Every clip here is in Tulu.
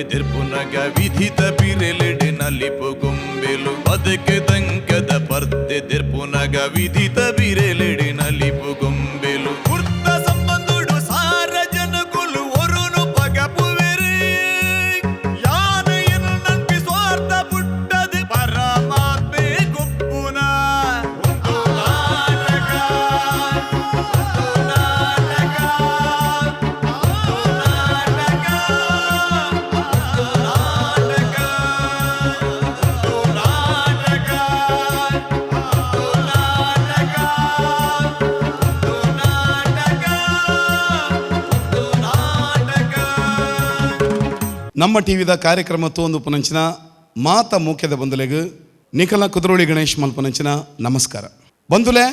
ಪರ್ತೆ ದೆರ್ಪುನಗ ವಿಧಿತ ಬಿರೆಲೆಡೆ ನಲಿಪು ಗೊಂಬೆಲು. ಬದುಕು ದಂಕದ ಪರ್ತೆ ದೆರ್ಪುನಗ ವಿಧಿತ ಬಿರೆಲೆಡೆ ನಲಿಪು ಗೊಂಬೆಲು. ಕುರ್ತ ಸಂಬಂಧುಡು ಸಾರ ಜನಕುಲು ಒರುನು ಪಗಪುವೆರು. ಯಾನ ಎನ್ನಂಪಿ ಸ್ವಾರ್ಥ ಪುಟ್ಟದು ಪರಮಾತ್ಮೆ ಗೊಪ್ಪುನ. ಒಂದು ನಾಟಕ, ಒಂದು ನಾಟಕ, ಒಂದು ನಾಟಕ, ಒಂದು ನಾಟಕ, ಒಂದು ನಾಟಕ, ಒಂದು ನಾಟಕ, ಒಂದು ನಾಟಕ, ಒಂದು ನಾಟಕ. ನಮ್ಮ ಟಿವಿದ ಕಾರ್ಯಕ್ರಮ ತೋಂದು ಪುನಂಚಿನ ಮಾತ ಮೂಕ್ಯದ ಬಂಧುಲೆಗ್ ನಿಖಲ ಕುದ್ರೋಳಿ ಗಣೇಶ್ ಮಲ್ಪನಂಚಿನ ನಮಸ್ಕಾರ. ಬಂಧುಲೆ,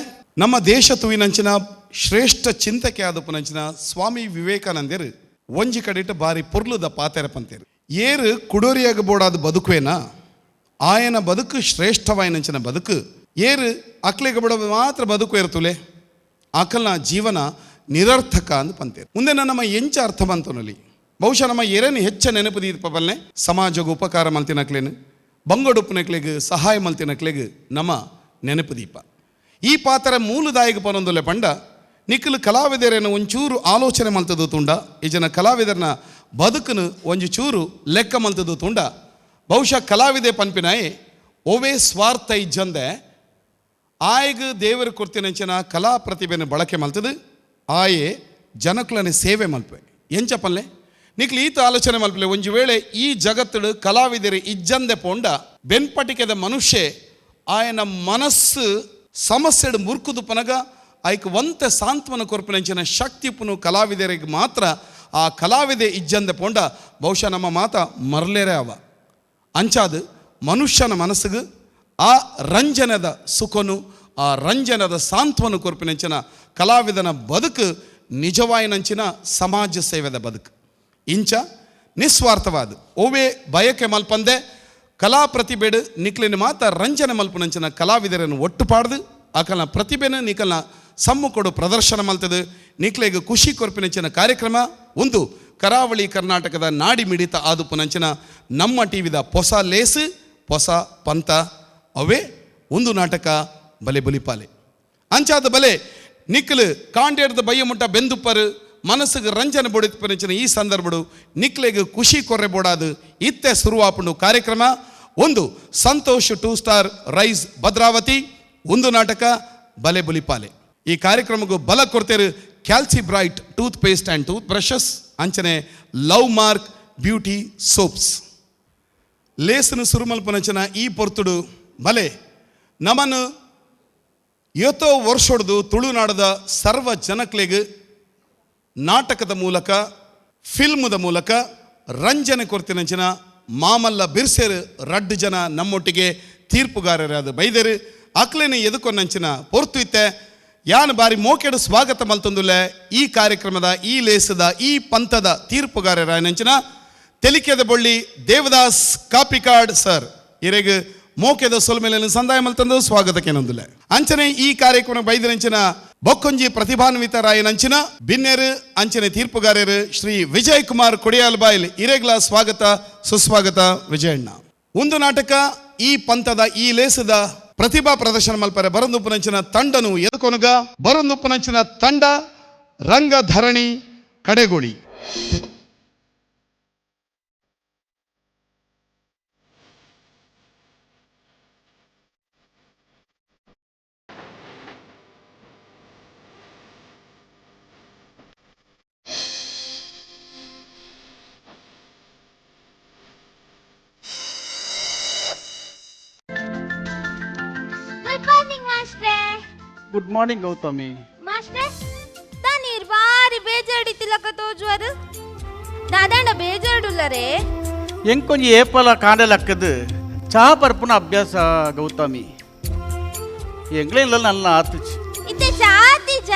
ನಮ್ಮ ದೇಶ ತುವಿನಂಚಿನ ಶ್ರೇಷ್ಠ ಚಿಂತಕೆ ಆದ ಪುನಂಚಿನ ಸ್ವಾಮಿ ವಿವೇಕಾನಂದರು ಒಂಜಿ ಕಡೆಟ್ ಬಾರಿ ಪೊರ್ಲುದ ಪಾತೆರ ಪಂತೇರು. ಏರು ಕುಡೋರಿಯಾಗ ಬೋಡಾದ ಬದುಕುವೇನಾ ಆಯನ ಬದುಕು ಶ್ರೇಷ್ಠವಾಯಿನಂಚಿನ ಬದುಕು. ಏರು ಅಕ್ಲೆಗೆ ಬಡ ಮಾತ್ರ ಬದುಕು ಇರ್ತುಲೆ ಆಕಲ್ನ ಜೀವನ ನಿರರ್ಥಕ ಅಂದ್ ಪಂತೇರು. ಮುಂದೆ ನಮ್ಮ ಎಂಚ ಅರ್ಥ ಬಂತನಲ್ಲಿ ಬಹುಶಃ ನಮ್ಮ ಎರೇನು ಹೆಚ್ಚ ನೆನಪು ದೀಪಬಲ್ಲೆ ಸಮಾಜಕ್ಕೆ ಉಪಕಾರ ಮಲ್ತಿನಕ್ಲೇನು ಬಂಗಡುಪ್ಪನಕ್ಲೆಗ್ ಸಹಾಯ ಮಲ್ತಿನಕ್ಲೆಗ್ ನಮ್ಮ ನೆನಪು ದೀಪ. ಈ ಪಾತ್ರ ಮೂಲದಾಯಕ ಪನೊಂದುಲೆ ಪಂಡ ನಿಖಲು ಕಲಾವಿದರೇನು ಒಂಚೂರು ಆಲೋಚನೆ ಮಲ್ತದು ತುಂಡ, ಈ ಜನ ಕಲಾವಿದರನ ಬದುಕನು ಒಂಜಿ ಚೂರು ಲೆಕ್ಕ ಮಲ್ತದು ತುಂಡ. ಬಹುಶಃ ಕಲಾವಿದೆ ಪನ್ಪಿನಾಯಿ ಒವೇ ಸ್ವಾರ್ಥ ಇಜ್ಜಂದೆ ಆಯ್ಗ್ ದೇವರ ಕೊರ್ತಿನಂಚಿನ ಕಲಾ ಪ್ರತಿಭೆನ ಬಳಕೆ ಮಲ್ತದು ಆಯೆ ಜನಕುಲನೆ ಸೇವೆ ಮಲ್ಪೆ. ಎಂಚ ಪಲ್ಲೆ ನಿಕ್ಲು ಈತ ಆಲೋಚನೆ ಮಲ್ಪಲೆ, ಒಂಜಿ ವೇಳೆ ಈ ಜಗತ್ತುಡು ಕಲಾವಿದರು ಇಜ್ಜಂದೆ ಪೋಂಡ ಬೆನ್ಪಟಿಕೆದ ಮನುಷ್ಯ ಆಯನ ಮನಸ್ಸು ಸಮಸ್ಯೆಡು ಮುರ್ಕುದು ಪನಗ ಐಕ್ ಒಂತೆ ಸಾಂತ್ವನ ಕೊರ್ಪಿನಂಚಿನ ಶಕ್ತಿ ಪುನು ಕಲಾವಿದರಿಗೆ ಮಾತ್ರ. ಆ ಕಲಾವಿದೆ ಇಜ್ಜಂದೆ ಪೋಂಡ ಬಹುಶಃ ನಮ್ಮ ಮಾತ ಮರಲೇರೆ ಅವ. ಅಂಚಾದ ಮನುಷ್ಯನ ಮನಸ್ಸಿಗೆ ಆ ರಂಜನದ ಸುಖನು ಆ ರಂಜನದ ಸಾಂತ್ವನ ಕೊರ್ಪಿನಂಚಿನ ಕಲಾವಿದನ ಬದುಕು ನಿಜವಾಯಿನಂಚಿನ ಸಮಾಜ ಸೇವೆದ ಬದುಕು. ಇಂಚ ನಿಸ್ವಾರ್ಥವಾದ ಓವೇ ಬಯಕೆ ಮಲ್ಪಂದೆ ಕಲಾ ಪ್ರತಿಭೆಡು ನಿಕ್ಲಿನ ಮಾತ ರಂಜನೆ ಮಲ್ಪನಂಚಿನ ಕಲಾವಿದರನ್ನು ಒಟ್ಟು ಪಾಡ್ದು ಆಕಲ್ನ ಪ್ರತಿಭೆನ ನಿಕಲ್ನ ಸಮ್ಮುಖಡು ಪ್ರದರ್ಶನ ಮಲ್ತದು ನಿಕ್ಲೆಗ್ ಖುಷಿ ಕೊರ್ಪಿನಂಚಿನ ಕಾರ್ಯಕ್ರಮ ಒಂದು ಕರಾವಳಿ ಕರ್ನಾಟಕದ ನಾಡಿ ಮಿಡಿತ ಆದುಪುನಂಚಿನ ನಮ್ಮ ಟಿವಿದ ಹೊಸ ಲೇಸು ಹೊಸ ಪಂಥ ಅವೇ ಒಂದು ನಾಟಕ ಬಲೆ ಬಲಿಪಾಲೆ. ಅಂಚಾದ ಬಲೆ ನಿಕ್ಲು ಕಾಂಡೇಡ್ದ ಬಯ್ಯ ಮುಟ್ಟ ಬೆಂದುಪ್ಪರು ಮನಸ್ಸಿಗೆ ರಂಜನೆ ಬೊಡಿಪನಂಚಿನ ಈ ಸಂದರ್ಭಡು ನಿಕ್ಲೆಗ್ ಖುಷಿ ಕೊರ್ರೆ ಬೋಡಾದು ಇತ್ತೆ ಶುರುವಾಪುಂಡು ಕಾರ್ಯಕ್ರಮ. ಒಂದು ಸಂತೋಷ್ 2 ಸ್ಟಾರ್ ರೈಸ್ ಭದ್ರಾವತಿ, ಒಂದು ನಾಟಕ ಬಲೆ ಬುಲಿಪಾಲೆ. ಈ ಕಾರ್ಯಕ್ರಮಕ್ಕೂ ಬಲ ಕೊಡ್ತೇರು Calci Bright toothpaste and tooth brushes, ಅಂಚನೆ ಲವ್ ಮಾರ್ಕ್ ಬ್ಯೂಟಿ ಸೋಪ್ಸ್. ಲೇಸನು ಸುರುಮಲ್ಪನಂಚಿನ ಈ ಪೊರ್ತುಡು ಬಲೆ ನಮನು ಏತೋ ವರ್ಷೊಡ್ದು ತುಳುನಾಡದ ಸರ್ವ ಜನಕ್ಲೆಗ್ ನಾಟಕದ ಮೂಲಕ ಫಿಲ್ಮದ ಮೂಲಕ ರಂಜನೆ ಕೊರ್ತಿನಂಚಿನ ಮಾಮಲ್ಲ ಬಿರ್ಸೆರು ರಡ್ಡು ಜನ ನಮ್ಮೊಟ್ಟಿಗೆ ತೀರ್ಪುಗಾರರಾದ ಬೈದರು. ಅಕ್ಲೇನೆ ಎದುಕೊನ್ನಂಚಿನ ಪೊರ್ತು ಇತ್ತೆ ಯಾನ್ ಬಾರಿ ಮೋಕೆಡು ಸ್ವಾಗತ ಮಲ್ತೊಂದುಲ್ಲೆ ಈ ಕಾರ್ಯಕ್ರಮದ ಈ ಲೇಸದ ಈ ಪಂಥದ ತೀರ್ಪುಗಾರರಾಯನಂಚಿನ ತೆಲಿಕೆದ ಬೊಳ್ಳಿ ದೇವದಾಸ್ ಕಾಪಿಕಾಡ್ ಸರ್ ಇರೆಗ್ ಮೋಕೆದ ಸೊಲ್ಮೆಲೆಯನ್ನು ಸಂದಾಯ ಮಲ್ತಂದು ಸ್ವಾಗತಕ್ಕೇನೊಂದುಲ್ಲೆ. ಅಂಚನೆ ಈ ಕಾರ್ಯಕ್ರಮ ಬೈದಿನಂಚಿನ ಬೊಕ್ಕೊಂಜಿ ಪ್ರತಿಭಾನ್ವಿತರಾಯನಂಚಿನ ಬಿನ್ನೆರು ಅಂಚನೆ ತೀರ್ಪುಗಾರರು ಶ್ರೀ ವಿಜಯ್ ಕುಮಾರ್ ಕೊಡಿಯಾಲ್ ಬಾಯ್ಲ್ ಇರೆಗ್ಲ ಸ್ವಾಗತ ಸುಸ್ವಾಗತ ವಿಜಯಣ್ಣ. ಒಂದು ನಾಟಕ ಈ ಪಂಥದ ಈ ಲೇಸದ ಪ್ರತಿಭಾ ಪ್ರದರ್ಶನ ಮಲ್ಪರೆ ಬರಂದುಪ್ಪನಂಚಿನ ತಂಡನು ಎದುಕೊನುಗ ಬರಂದುಪ್ಪನಂಚಿನ ತಂಡ ರಂಗಧರಣಿ ಕಡೆಗೋಳಿ. ಗುಡ್ ಮಾರ್ನಿಂಗ್ ಮಾಸ್ಟ್ರೇ. Good morning Gautami. ಮಾಸ್ಟ್ರೇ, ತಾನೀರ್ ಬಾರಿ ಬೇಜಾಡಿತಿಲಕ ತೋಜುವರು ದಾದಾಂಡ ಬೇಜಾಡುಲ್ಲರೇ? ಎಂಕೊಂಜಿ ಏಪಲ ಕಾಂಡಲಕ್ಕದು ಚಾ ಪರ್ಪುನ ಅಭ್ಯಾಸ ಗೌತಮಿ, ಎಂಗ್ಲೇ ಇಲ್ಲ ನನ್ನ ಆತುಚಿ. ಇತ್ತೆ ಚಾತಿಜ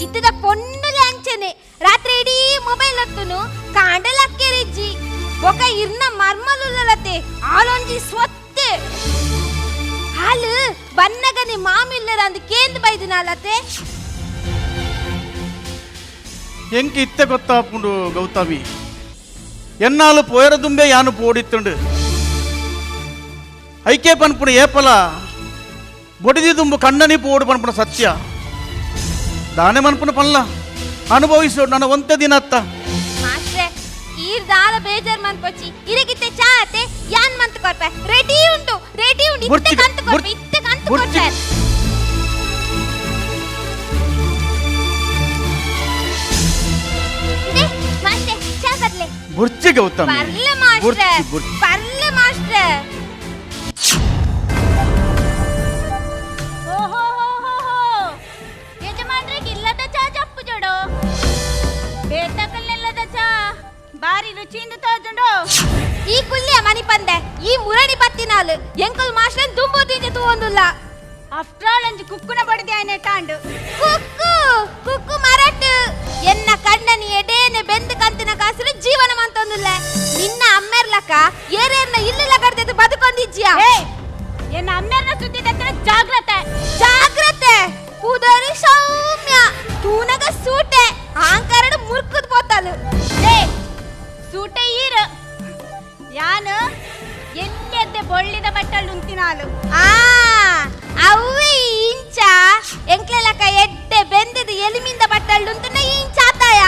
ಇತ್ತದ ಪೊನ್ನುಲೆ ಅಂಚನೆ ರಾತ್ರಿ ಇಡೀ ಮೊಬೈಲ್ ಹತ್ತುನು ಕಾಂಡಲಕ್ಕೆರಿಜ್ಜಿ ಬೊಕ ಇರ್ನ ಮರ್ಮಲುಲ್ಲಲತೆ ಆಲೊಂಜಿ ಸ್ವತ್ತೆ ಹಾಲು ಬನ್ನಗನೆ ಮಾಮಿಲ್ಲರ ಅಂದ್ ಕೇಂದ್ ಬೈದಿನಾಲತೆ. ಎಂಕ್ ಇತ್ತೆ ಗೊತ್ತಾಪುಂಡು ಗೌತಮಿ, ಎನ್ನಾಲು ಪೋಯರದುಂಬೆ ಯಾನು ಪೋಡಿತ್ತುಂಡು ಐಕೆ ಪನ್ಪುಣ ಏಪಲ ಬೊಡಿದಿ ದುಂಬು ಕಣ್ಣನಿ ಪೋಡು ಪನ್ಪುಣ ಸತ್ಯ ದಾನೆ ಮನ್ಪುಣ ಪಲ್ಲ ಅನುಭವಿಸು ನನ್ನ ಒಂತೆ ದಿನ ಅತ್ತ. ಮಾಸ್ಟ್ರೆ ಈರ್ ದಾಲ ಬೇಜಾರ್ ಮನ್ಪೊಚ್ಚಿ ಇರಗಿತ್ತೆ ಚಾ ಆತೆ ಯಾನ್ ಮಂತ್ ಕೊರ್ಪೆ ರೆಡಿ ಉಂಟು ರೆಡಿ ಉಂಟು ಇತ್ತೆ ಬುರ್ಚಿಗೆ, ಕಂತು ಕೊರ್ಪೆ ಇತ್ತೆ ಕಂತು ಬುರ್ಚಿಗೆ. ಕೊರ್ಪೆ. ಇದೆ, ಮಾಸ್ಟ್ರೆ ಚಾ ಬರ್ಲೆ. ಬುರ್ಚಿ ಗೌತಮಿ, ಬರ್ಲೆ ಮಾಸ್ಟ್ರೆ. ಬುರ್ಚಿ ಬುರ್ಚಿ. ಬರ್ಲೆ ಮಾಸ್ಟ್ರೆ. ಓಹೋ ಹೋ ಹೋ ಹೋ, ಯಜಮಾನ್ರಿಗೆ ಇಲ್ಲದ ಚಾ ಜಪ್ಪು ಜೋಡು ಬೇತಕಲ್ನೆಲ್ಲದ ಚಾ ಬಾರಿ ರುಚಿಯಿಂದ ತೋಜುಂಡು. ಈ ಕುಲ್ಲಿಯ ಮನಿ ಪಂದೆ ಈ ಮುರಣಿ ಪತ್ತಿನಾಲು ಎಂಕಲ್ ಮಾಸ್ಟ್ರನ್ ದುಂಬು ತಿಂಜೆ ತೂವೊಂದುಲ್ಲ. ಆಫ್ಟರ್ ಆಲ್ ಅಂಜು ಕುಕ್ಕುನ ಬಡಿದೆ ಆಯ್ನೆ ಟಾಂಡು. ಕುಕ್ಕು ಕುಕ್ಕು ಮರಟ್ ಎನ್ನ ಕಣ್ಣನಿ ಎಡೇನೆ ಬೆಂದು ಕಂತಿನ ಕಾಸುಲು ಜೀವನ ಮಂತೊಂದುಲ್ಲ. ನಿನ್ನ ಅಮ್ಮೆರ್ಲಕ ಏರೇರ್ನ ಇಲ್ಲೆಲ್ಲ ಕಡ್ದೆದ್ದು ಬದುಕೊಂದಿಜ್ಜಿಯ. ಏಯ್, ಎನ್ನ ಅಮ್ಮೆರ್ನ ಸುದ್ದಿ ದತ್ರ ಜಾಗ್ರತೆ. ಜಾಗ್ರತೆ ಪುದರಿ ಸೌಮ್ಯ ತೂನಗ ಸೂಟೆ ಆಂಕರಡು ಮುರ್ಕುದ್ ಪೋತಾಲು. ಏ ಸೂಟೆ ಈರು ಯಾನು ಎಲ್ಲೆದ್ದೆ ಬೊಳ್ಳಿದ ಬಟ್ಟಲು ಉಂತಿನಾಲು. ಆ ಅವ್ವೆ ಈ ಇಂಚ ಎಂಕ್ಲೆಲಕ ಎಡ್ಡೆ ಬೆಂದಿದ್ದು ಎಲಿಮಿಂದ ಬಟ್ಟಳ್ಳುಂತುನ ಇಂಚ ಆತಾಯ.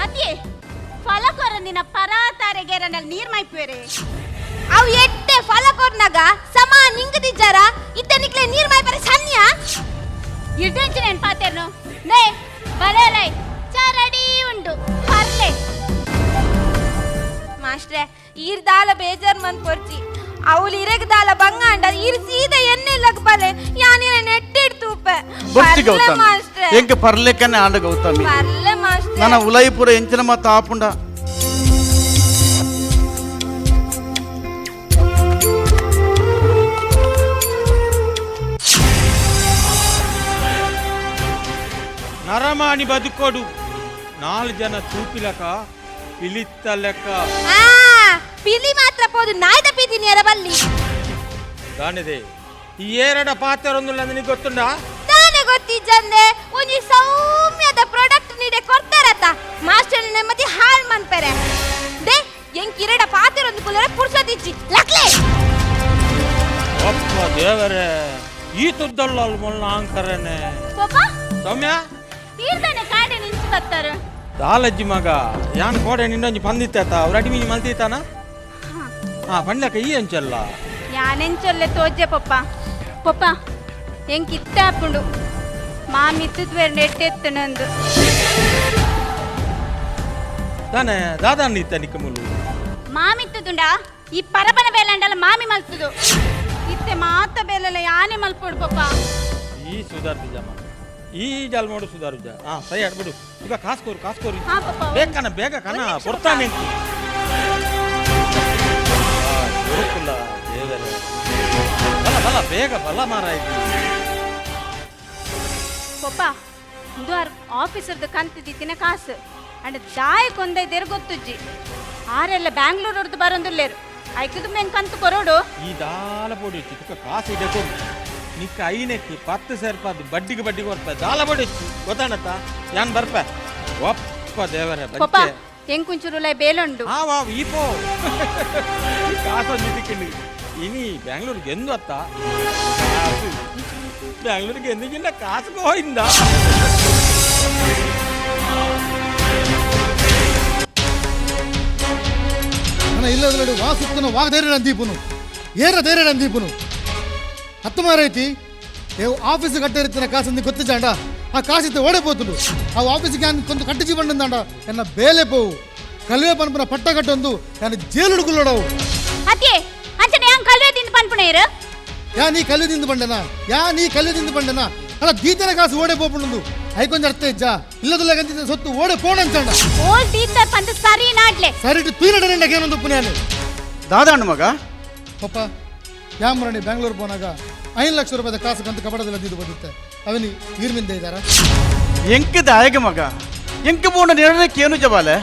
ಅತಿ ಫಲ ಕೊರಂದಿನ ಪರಾತಾರೆ ಗೆರನಲ್ಲಿ ನೀರ್ ಮೈಪುವೆರೆ. ಅವು ಎಡ್ಡೆ ಫಲ ಕೊರ್ನಾಗ ಸಮ ನಿಂಗದಿಜ್ಜಾರ ಇತ್ತ ನಿಕ್ಲೆ ನೀರ್ ಮೈಪರೆ ಸನ್ಯ. ಇಡ್ಡೆಂಚು ನೆನ್ಪಾತೇರ್ನು ನೇ ಬಲೆ ಲೈ ಚಾ ರೆಡಿ ಉಂಡು ಪರ್ಲೆ. ಮಾಸ್ಟ್ರೆ ಈರ್ ದಾಲ ಬೇಜಾರ್ ಮನ್ ಪೊರ್ಚಿ ಅವಳು ಇರಗ್ ದಾಲ ಬಂಗಾಂಡ ಈರ್ ಸೀದ ಎಣ್ಣೆ ಲಗ್ ಬಲೆ ಯಾನಿರ ನೆಟ್ಟಿಡ್ ತೂಪೆ. ಬುರ್ಚಿ ಪರ್ಲೆ ಗೌತಮಿ, ಮಾಸ್ಟ್ರೆ. ಎಂಕ ಪರ್ಲೆಕ್ಕನೆ ಆಂಡ ಗೌತಮಿ. ಪರ್ಲೆ ಮಾಸ್ಟ್ರೆ. ನನ್ನ ಉಲೈಪುರ ಎಂಚಿನ ಮಾತ ಆಪುಂಡ. ನರಮಾಣಿ ಬದುಕೋಡು ನಾಲ್ ಜನ ತೂಪಿಲಕ ಪಿಲಿತ್ತ ಲೆಕ್ಕ. ಆ ಪಿಲಿ ಮಾತ್ರ ಪೋದು ನಾಯ್ದ ಪೀತಿ ಬಲ್ಲಿ. ದಾನಿದೆ ಈ ಏರಡ ಪಾತ್ರೊಂದುಲ್ಲ ನಿನಗೆ ಗೊತ್ತುಂಡ? ತಾನೆ ಗೊತ್ತಿಜ್ಜಂದೆ ಒಂಜಿ ಸೌಮ್ಯದ ಪ್ರಾಡಕ್ಟ್ ನೀಡೆ ಕೊಡ್ತಾರತ ಮಾಸ್ಟರ್ ನೆಮ್ಮದಿ ಹಾಳ್ ಮನ್ಪೆರೆ they ಎಂಕ್ ಇರಡ ಪಾತ್ರೊಂದು ಕುಲ್ಲರೆ ಪುರ್ಸೊತಿಜ್ಜಿ ಲಕ್ಲೆ. ಅಪ್ಪ ದೇವರೇ, ಈ ತುದ್ದಲ್ಲ ಮೊಲ್ಲ ಅಂಕರನೆ. ಪಾಪ ಸೌಮ್ಯ ತೀರ್ದಾನೆ ಕಾಡೆ ನಿಂಚು ಬರ್ತಾರ. ದಾಲಜ್ಜಿ ಮಗ ಯಾನ್ ಕೋಡೆ ನಿನ್ನೊಂಜಿ ಪಂದಿತ್ತಾತ ಅವ್ರ ಅಡಿ ಮೀನಿ ಮಲ್ತೀತಾನ ಹಾ ಪಂಡ್ಲಕ್ಕ ಈ ಅಂಚಲ್ಲ. ಯಾನೆಂಚೊಲ್ಲೆ ತೋಜೆ ಪಪ್ಪ ಪಪ್ಪ ಎಂಕ್ ಇತ್ತ ಆಪುಂಡು ಮಾಮಿತ್ತುದ್ವೇರ್ ನೆಟ್ಟೆತ್ತನಂದು. ತಾನೆ ದಾದಾನ್ ಇತ್ತ ನಿಕ್ಕಮುಲು. ಮಾಮಿತ್ತುದುಂಡ ಈ ಪರಬನ ಬೇಲಂಡಲ ಮಾಮಿ ಮಲ್ತುದು ಇತ್ತೆ ಮಾತ ಬೇಲೆಲ್ಲ ಯಾನೆ ಮಲ್ಪೊಡು ಪಪ್ಪ. ಈ ಸುಧಾರ್ತಿ ಜಮ ಈ ಜಾಲ್ ಮಾಡು ಸುಧಾರುಜ. ಹಾ ಸರಿ ಆಡ್ಬಿಡು ಈಗ ಕಾಸ್ಕೋರು ಕಾಸ್ಕೋರು. ಹಾ ಪಪ್ಪ. ಬೇಗ ಕಣ ಬೇಗ ಕಣ ಒಂದ್ ನಿಮಿಷ ಕೊಡ್ತಾನೆ ಕೊಡುಕುಲ್ಲ ದೇವರೇ. ಬಲ ಬಲ ಬೇಗ ಬಲ ಮಾರಾಯ್ತು. ಪಪ್ಪ ಇಂದು ಆರ್ ಆಫೀಸರ್ದು ಕಂತಿದ್ದಿತ್ತಿನ ಕಾಸು ಅಂಡ್ ದಾಯ ಕೊಂದೈದೇರು ಗೊತ್ತುಜ್ಜಿ ಆರೆಲ್ಲ ಬ್ಯಾಂಗ್ಳೂರ್ದು ಬರೋಂದುಲ್ಲೇರು ಐಕದು ಮೇನ್ ಕಂತು ಕೊರೋಡು. ಈ ದಾಲ ಪೊಡಿ ಇಚ್ಚಿ ತುಕ್ಕ ಕಾಸು ಇಡೆ ಕೊಡು ನಿಕ್ಕ ಐನೆಕ್ಕಿ 10 ಸೇರ್ಪಾದು ಬಡ್ಡಿಗೆ ಬಡ್ಡಿಗೆ ಬರ್ಪ ದಾಲ ಪೊಡಿ ಇಚ್ಚಿ ಗೊತ್ತಾಣತ್ತ ಯಾನ್ ಬರ್ಪ ಒಪ್ಪ ದೇವರೇ ಪಪ್ಪ ಬಂಚೆ. ಎಂಕುಂಚುರುಲೈ ಬೇಲುಂಡು. ಹಾ ವಾ ಈ ಪೋ ಕಾಸು ನಿಧಿಕ್ಕಿಂಡು ಇನಿ ಬ್ಯಾಂಗ್ಳೂರ್ಗೆ ಎಂದು ಅತ್ತ ಕಾಸು ಬ್ಯಾಂಗ್ಳೂರ್ಗೆ ಎಂದಿಗಿಂತ ಕಾಸು ಹೋಯಿಂದ. ನನ್ನ ಇಲ್ಲದಲ್ಲಡು ವಾಸುತ್ತನ ವಾಗಧೈರ್ಯ ನಂದೀಪುನು ಏರ ಧೈರ್ಯ ನಂದೀಪುನು ಹತ್ತು ಮಾರೈತಿ ಏ ಆಫೀಸ್ ಕಟ್ಟಿರ್ತಿನ ಕಾಸಂದಿ ಗೊತ್ತಿಜಾಂಡ ಆ ಕಾಸಿತ್ತು ಓಡೆ ಪೋತುಡು ಆ ಆಫೀಸ್ಗೆ ನಾನು ಕೊಂದು ಕಟ್ಟಿಸಿ ಬಂದಂದಾಂಡ ಎನ್ನ ಬೇಲೆ ಪೋವು ಕಲ್ವೆ ಪನ್ಪುನ ಪಟ್ಟ ಕಟ್ಟೊಂದು ನಾನು ಜೇಲುಡು ಕುಲ್ಲೋಡವು. ಅತ್ತೆ ಅಂಚನೆ ಹಂಗೆ ಕಲ್ವೆ ತಿಂದು ಪನ್ಪುಣೇರು. ಯಾ ನೀ ಕಲ್ಲು ತಿಂದು ಬಂಡನಾ ಯಾ ನೀ ಕಲ್ಲು ತಿಂದು ಬಂಡನಾ ಅಲ್ಲ ದೀತನ ಕಾಸು ಓಡೆ ಪೋಪುಂಡು ಐಕೊಂಜ ಅರ್ಥ ಇಜ್ಜಾ ಇಲ್ಲದಲ್ಲ ಗಂತಿದ್ದ ಸೊತ್ತು ಓಡೆ ಪೋಣಂಚಾಂಡ. ಓಲ್ ದೀತ ಪಂದು ಸರಿ ನಾಡ್ಲೆ. ಸರಿಟು ತೂಯಿನಡ ಏನೊಂದು ಪುಣ್ಯಾನೆ. ದಾದಾಣ್ಣ ಮಗ ಪಪ್ಪ ಯಾಮರಣಿ ಬ್ಯಾಂಗ್ಳೂರ್ ಪೋನಾಗ 5 ಲಕ್ಷ ರೂಪಾಯಿದ ಕಾಸು ಕಂತು ಕಬಡದಲ್ಲಿ ಅದ್ದಿದ್ದು ಬಂದಿತ್ತೆ ಅವನಿ ಈರ್ಮಿಂದ ಇದ್ದಾರ. ಎಂಕದ ಆಯಗ ಮಗ ಎಂಕ ಪೋಣ ನಿರ್ಣಯಕ್ಕೆ ಏನು ಜವಾಲೆ.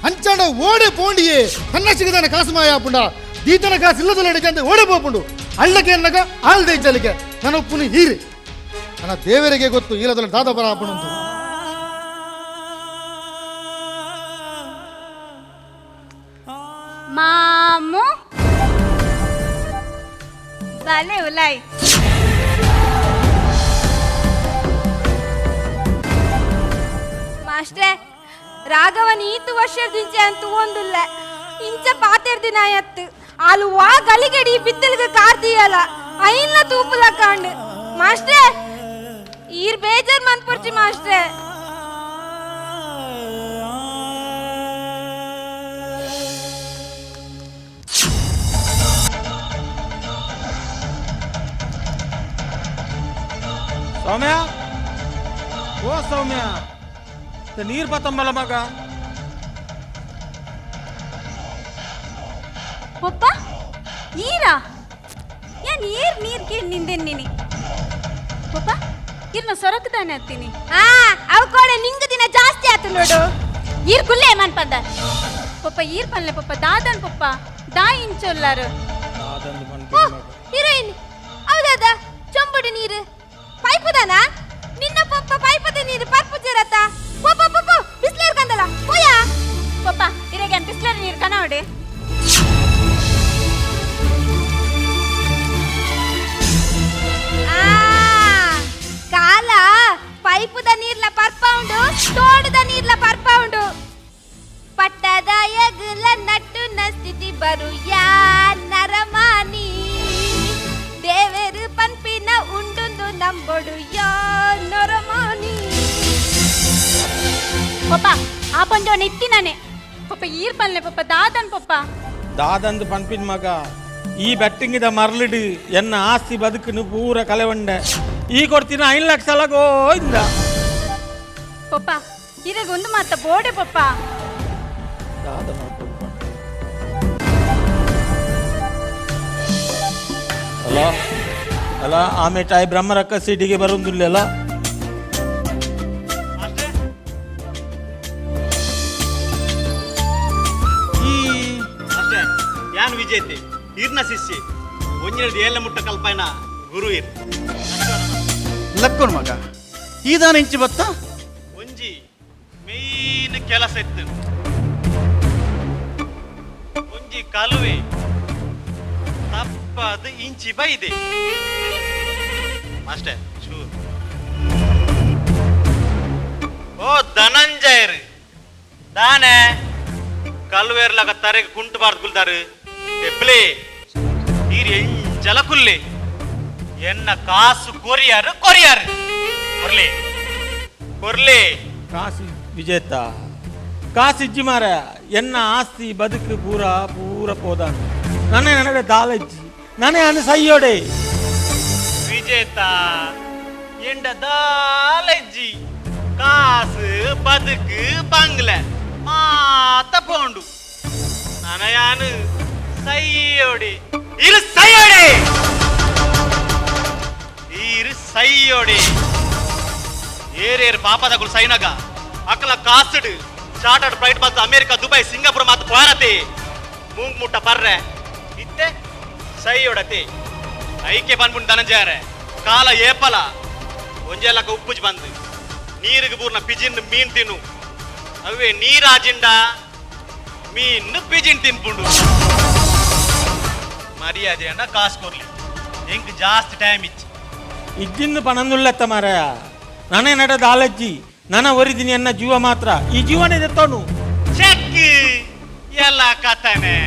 ಅಂಚಾಂಡ ಓಡೆ ಪೋಂಡಿಯೇ ತನ್ನ ಸಿಗದಾನ ಕಾಸು ಮಾಯ ಪುಂಡ ದೀತನ ಕಾಸು ಇಲ್ಲದಲ್ಲ ಅಡಿಗೆ ಓಡೆ ಪೋಪುಂಡು ಅಳ್ಳಕ್ಕೆ ಎನ್ನಗ ಆಲ್ದೆ ಇಜ್ಜಲಿಗೆ ನನ್ನ ಉಪ್ಪುನು ಹೀರಿ ನನ್ನ ದೇವರಿಗೆ ಗೊತ್ತು ಇಲ್ಲದಲ್ಲ ದಾದ ಬರ ಆಪುಣಂತು. ಮಾಮು ಬಲೆ ಉಲಾಯ್. ಮಾಸ್ಟ್ರೆ, ರಾಘವನ್ ಈತು ವರ್ಷದಿಂಚೆ ಅಂತ ಒಂದುಲ್ಲ ಇಂಚ ಪಾತೆರ್ದಿನ ಆಯತ್ತು ಆಲು ವಾ ಗಲಿಗಡಿ ಬಿತ್ತಲ್ಗ ಕಾರ್ದಿಯಲ್ಲ ಐನ್ಲ ತೂಪುಲ ಕಾಂಡ್. ಮಾಸ್ಟ್ರೆ, ಈರ್ ಬೇಜಾರ್ ಮನ್ಪುರ್ಚಿ ಮಾಸ್ಟ್ರೆ. ಸೌಮ್ಯ, ಓ ಸೌಮ್ಯ, ನೀರು ಬತ್ತಂಬಲ್ಲ ಮಗ. ಪಪ್ಪ ಈರಾ ಏನ್ ಏರ್ ನೀರ್ ಕೇಳಿ ನಿಂದೇನ್ ನೀನಿ ಪಪ್ಪ ಇರ್ನ ಸೊರಕದಾನೆ ಹತ್ತೀನಿ. ಆ ಅವ್ ಕೋಡೆ ನಿಂಗ ದಿನ ಜಾಸ್ತಿ ಆತು ನೋಡು. ಈರ್ ಕುಲ್ಲೆ ಏಮನ್ ಪಂದ ಪಪ್ಪ ಈರ್ ಪನ್ಲೆ ಪಪ್ಪ ದಾದನ್ ಪಪ್ಪ ದಾ ಇಂಚೊಲ್ಲಾರು. ಓ ಹೀರೋಯಿನ್, ಹೌದಾದ ಚೊಂಬುಡಿ ನೀರು ಪೈಪುದಾನ ನಿನ್ನ ಪಪ್ಪ ಪೈಪದ ನೀರು ಪರ್ಪು ಜರತ ಪೋ ಪೋ ಪೋ ಬಿಸ್ಲೇರ್ ಕಂದಲ್ಲ ಪೋಯಾ. ಪಪ್ಪ ಇರೆಗೆ ಬಿಸ್ಲರಿ ನೀರು ಕನವಡೆ. ಆ ಕಾಲ ಪೈಪುದ ನೀರ್ಲ ಪರ್ಪ ಉಂಡು, ತೋಡದ ನೀರ್ಲ ಪರ್ಪ ಉಂಡು. ಪಟ್ಟದ ಎಗುಲ ನಟ್ಟು ನಸ್ಥಿತಿ ಬರು ಯಾ ನರಮಾನಿ, ದೇವೆರು ಪನ್ಪಿನ ಉಂಡುಂದು ನಂಬೊಡು ಯಾ ನರಮಾನಿ. ಪಪ್ಪ ಆ ಪಂಜೋನ ಇತ್ತಿನಾನೆ ಪಪ್ಪ ಈರ್ ಪನ್ಲೆ ಪಪ್ಪ ದಾದನ್ ಪಪ್ಪ. ದಾದಂದು ಪನ್ಪಿನ ಮಗ, ಈ ಬೆಟ್ಟಿಂಗಿದ ಮರಳಿಡು ಎನ್ನ ಆಸ್ತಿ ಬದುಕನ್ನು ಪೂರ ಕಲೆವಂಡೆ ಈ ಕೊಡ್ತೀನ 5 ಲಕ್ಷ ಗೋಯಿಂದ. ಪಪ್ಪ ಇರೆಗೆ ಒಂದು ಮಾತ ಬೋಡೆ ಪಪ್ಪ. ದಾದ ಅಲ್ಲ ಅಲ್ಲ ಆಮೆ ಟಾಯ್ ಬ್ರಹ್ಮರಕ್ಕ ಸಿಟಿಗೆ ಬರುವುದಿಲ್ಲ. ಈ ಅಷ್ಟೇ ಯಾನ್ ವಿಜೇತೆ ಇರ್ನ ಶಿಷ್ಯ ಒಂಜೆರಡು ಏಲ ಮುಟ್ಟ ಕಲ್ಪೈನ ಗುರು ಇರ್. ಲಕ್ಕೋನ್ ಮಗ ಈದಾನ ಇಂಚಿ ಬತ್ತ. ಒಂಜಿ ಮೇನ್ ಕೆಲಸ ಇತ್ತು, ಒಂಜಿ ಕಲುವೆ ತಪ್ಪದು ಇಂಚಿ ಬೈದೆ ಅಷ್ಟೇ ಚೂರು. ಓ ಧನಂಜಯರು ದಾನೆ ಕಲ್ವೇರ್ಲಾಗ ತರೆಗೆ ಕುಂಟು ಬಾರ್ದು ಕುಲ್ದಾರು ಎಪ್ಲೆ ನೀರು ಎಂಜಲ ಕುಲ್ಲೆ ಎನ್ನ ಕಾಸು ಕೊರಿಯಾರು ಕೊರಿಯಾರು ಕೊರ್ಲೆ ಕೊರ್ಲೆ. ಕಾಸು ವಿಜೇತ ಕಾಸು ಇಜ್ಜಿ ಮಾರ, ಎನ್ನ ಆಸ್ತಿ ಬದುಕು ಪೂರ ಪೂರ ಪೋದಾನು ನಾನೇ ನನಗೆ ದಾಲಜ್ಜಿ ನಾನೇ ಅನು ಸೈಯೋಡೆ. ವಿಜೇತ ಎಂಡ ದಾಲಜ್ಜಿ ಕಾಸು ಬದುಕು ಬಂಗ್ಲೆ ಮಾತ ಪೋಂಡು ನನಯಾನು ಸೈಯೋಡಿ ಇರು ಸೈಯೋಡಿ ಇರು ಸೈಯೋಡಿ. ಏರೇರು ಪಾಪದಗುಳು ಸೈನಗ ಅಕಲ ಕಾಸುಡು ಚಾರ್ಟರ್ಡ್ ಫ್ಲೈಟ್ ಬಂತು ಅಮೇರಿಕಾ ದುಬೈ ಸಿಂಗಾಪುರ ಮಾತು ಪೋರತೆ ಮೂಂಗ್ ಮುಟ್ಟ ಪರ್ರೆ ಇತ್ತೆ ಸೈಯೋಡತೆ ಐಕೆ ಬಂದ್ಬಿಟ್ಟು ಧನಂಜಯರೆ ಕಾಲ ಏಪಲ ಒಂಜೆಲಕ್ಕ ಉಪ್ಪುಜ್ ಬಂದು ನೀರಿಗೆ ಬೂರ್ನ ಪಿಜಿನ್ ಮೀನ್ ತಿನ್ನು ಅವೇ ನೀರಾಜಿಂಡ ಮೀನು ಪಿಜಿನ್ ತಿನ್ಪುಂಡು ಮರ್ಯಾದೆ ಅಣ್ಣ ಕಾಸು ಕೊರ್ಲಿ ಎಂಕ್ ಜಾಸ್ತಿ ಟೈಮ್ ಇಚ್ಚಿ. ಇಜ್ಜಿಂದು ಪಣಂದುಳ್ಳೆತ್ತ ಮಾರಾಯ, ನಾನೇ ನಡ ದಾಲಜ್ಜಿ ನನ್ನ ಒರಿದಿನಿ ಎನ್ನ ಜೀವ ಮಾತ್ರ ಈ ಜೀವನೇ ದೆತ್ತೋನು. ಚೆಕ್ ಎಲ್ಲ ಕಥನೆ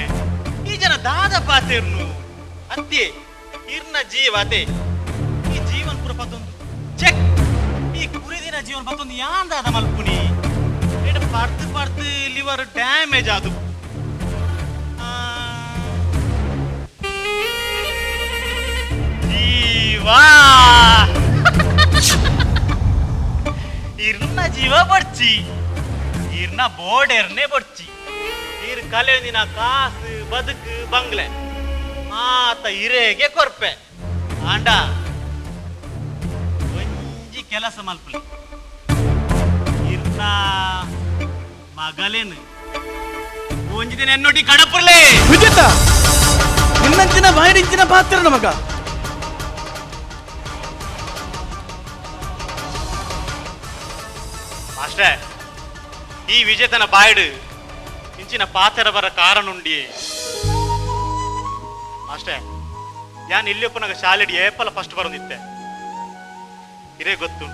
ಈ ಜನ ದಾದ ಪಾತಿರ್ನು ಅತ್ತೆ ಇರ್ನ ಜೀವ ಅದೇ ಈ ಜೀವನ್ ಪೂರ ಪತ್ತೊಂದು ಚೆಕ್ ಈ ಕುರಿದಿನ ಜೀವನ ಪತ್ತೊಂದು ಯಾಂದಾದ ಮಲ್ಪುನಿ ಎಡ್ ಪಡ್ದು ಪಡ್ದು ಲಿವರ್ ಡ್ಯಾಮೇಜ್ ಆದು. ಜೀವ ಇರ್ನ ಜೀವ ಬಡ್ಚಿ ಇರ್ನ ಬೋರ್ಡೆರ್ನೆ ಬಡ್ಚಿ ಇರ್ ಕಲೆಂದಿನ ಕಾಸು ಬದುಕು ಬಂಗ್ಲೆ ಮಾತ ಇರೇಗೆ ಕೊರ್ಪೆ ಆಂಡ ಒಂಜಿ ಕೆಲಸ ಮಲ್ಪಲಿ ಇರ್ನ ಮಗಲೇನು ಒಂಜಿ ದಿನ ಎನ್ನೊಟ್ಟಿ ಕಡಪುರ್ಲೆ. ವಿಜೇತ ನಿನ್ನಂಚಿನ ಬಾಯಿಡಿಂಚಿನ ಪಾತ್ರ ಮಗ. ಮಾಸ್ಟರ್ ಈ ವಿಜೇತನ ಬಾಯ್ಡು ಇಂಚಿನ ಪಾತ್ರ ಬರ ಕಾರಣ ಉಂಡಿ. ಅಷ್ಟೇ ಯಾನ್ ಇಲ್ಲಿಯಪ್ಪನಾಗ ಶಾಲೆಡ್ ಏಪಲ ಫಸ್ಟ್ ಬರೋದಿತ್ತೆ. ಇರೇ ಗೊತ್ತು,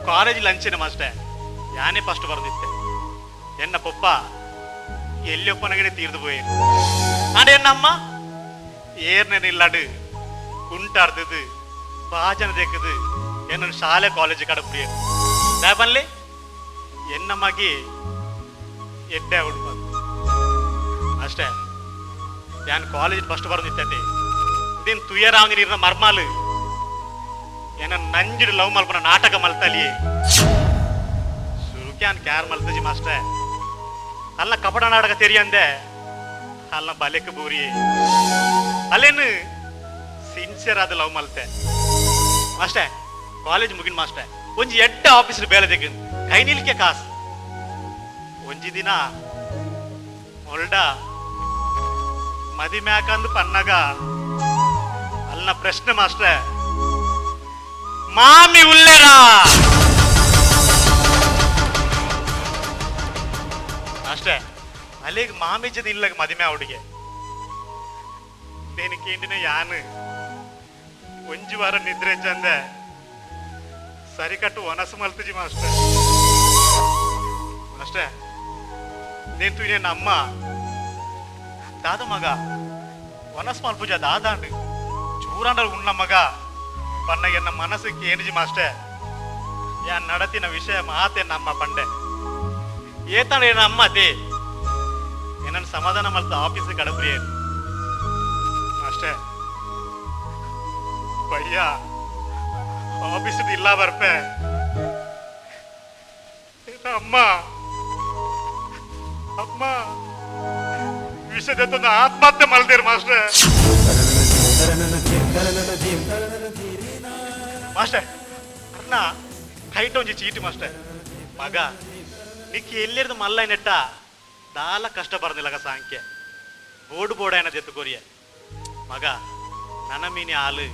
ಕಾಲೇಜ್ ಲಂಚಿನ ಮಾಸ್ಟರ್ ಯಾನೇ ಫಸ್ಟ್ ಬರೋದಿತ್ತೆ. ಎನ್ನ ಪೊಪ್ಪ ಎಲ್ಲಿಯಪ್ಪನಗಡೆ ತೀರ್ದು ಪೋಯೆ. ಆಂಡ ಎನ್ನಮ್ಮ ಏರ್ನೆ ನಿಲ್ಲಡು ಕುಂಟಾಡ್ತದು ಬಾಜನ ದೇಕದು ಎನ್ನ ಶಾಲೆ ಕಾಲೇಜ್ ಕಡಪುಡಿಯ ದಾಪನ್ಲಿ ಎನ್ನಮ್ಮಗೆ ಎಡ್ಡೆ ಉಡುಪ. ಅಷ್ಟೇ ಯಾನ್ ಕಾಲೇಜ್ ಫಸ್ಟ್ ಬರೋದಿತ್ತೈತೆ. ಇದೇನು ತುಯರಾವ್ ನೀರಿನ ಮರ್ಮಾಲು ಏನ ನಂಜಿಡು ಲವ್ ಮಲ್ಪನ ನಾಟಕ ಮಲ್ತಲಿಯೇ ಸುರುಕ್ಯಾನ್ ಕ್ಯಾರ್ ಮಲ್ತಜಿ ಮಾಸ್ಟರ್. ಅಲ್ಲ ಕಪಟ ನಾಟಕ ತೆರಿಯಂದೆ ಅಲ್ಲ ಬಲೆಕ್ ಬೂರಿ ಅಲ್ಲೇನು ಸಿನ್ಸಿಯರ್ ಆದ ಲವ್ ಮಲ್ತೆ ಮಾಸ್ಟರ್. ಕಾಲೇಜ್ ಮುಗಿನ ಮಾಸ್ಟರ್ ಒಂಜಿ ಎಡ್ಡ ಆಫೀಸ್ ಬೇಲೆ ತೆಗ್ ಕೈ ನಿಲ್ಕೆ ಕಾಸು. ಒಂಜಿ ದಿನ ಮೊಲ್ಡ ಮದಿ ಮ್ಯಾಕಂದು ಪನ್ನಗ ಅಲ್ಲ ಪ್ರಶ್ನೆ ಮಾಸ್ಟರ್, ಮಾಮಿ ಉಲ್ಲೇರಾ? ಅಷ್ಟೇ ಅಲ್ಲಿಗೆ ಮಾಮಿ ಜದ ಇಲ್ಲ ಮದಿಮೆ ಅವಡಿಗೆ ದೇನಿಕೇಂಡಿನ ಯಾನು ಒಂಜಿ ವಾರ ನಿದ್ರೆ ಚಂದ ಸರಿಕಟ್ಟು ಒನಸು ಮಲ್ತಜಿ ಮಾಸ್ಟರ್. ಅಷ್ಟೇ నేను నేను ಅಮ್ಮ ದಾದ ಮಗ ಒನಸ್ ಮಲ್ಪುಜ ದಾದಾಂಡು ಚೂರಾಂಡ ಉಣ್ಣ ಮಗ ಪನ್ನ ಎನ್ನ ಮನಸ್ಸು ಕೇಂದ್ರಿ ಮಾಸ್ಟರ್. ಯಾ ನಡತಿನ ವಿಷಯ ಮಾತೆ ನಮ್ಮ ಪಂಡೆ ಏತಾಣ ಎನ್ನ ಅಮ್ಮ ಅದೇ ಏನನ್ನು ಸಮಾಧಾನ ಮಲ್ತ ಆಫೀಸ್ ಕಡಪ್ರಿಯ ಮಾಸ್ಟರ್. ಭಯ್ಯ ಆಫೀಸ್ ಇಲ್ಲ ಬರ್ಪೆ ಅಮ್ಮ ಅಮ್ಮ ವಿಷದ ಆತ್ಮಹತ್ಯೆ ಮಲ್ದೇರು ಮಾಸ್ಟರ್. ಮಾಸ್ಟರ್ ಅರ್ಣ ಕೈಟ ಒಂಜಿ ಚೀಟಿ ಮಾಸ್ಟರ್. ಮಗ ನಿಕ್ಕಿ ಎಲ್ಲಿರ್ದು ಮಲ್ಲ ನೆಟ್ಟ ದಾಲ ಕಷ್ಟ ಬರದಿಲ್ಲಗ ಸಾಂಖ್ಯ ಬೋರ್ಡ್ ಬೋರ್ಡ್ అయిన ಜೆತ್ತು ಮಗ ನನ ಮೀನಿ ಆಲು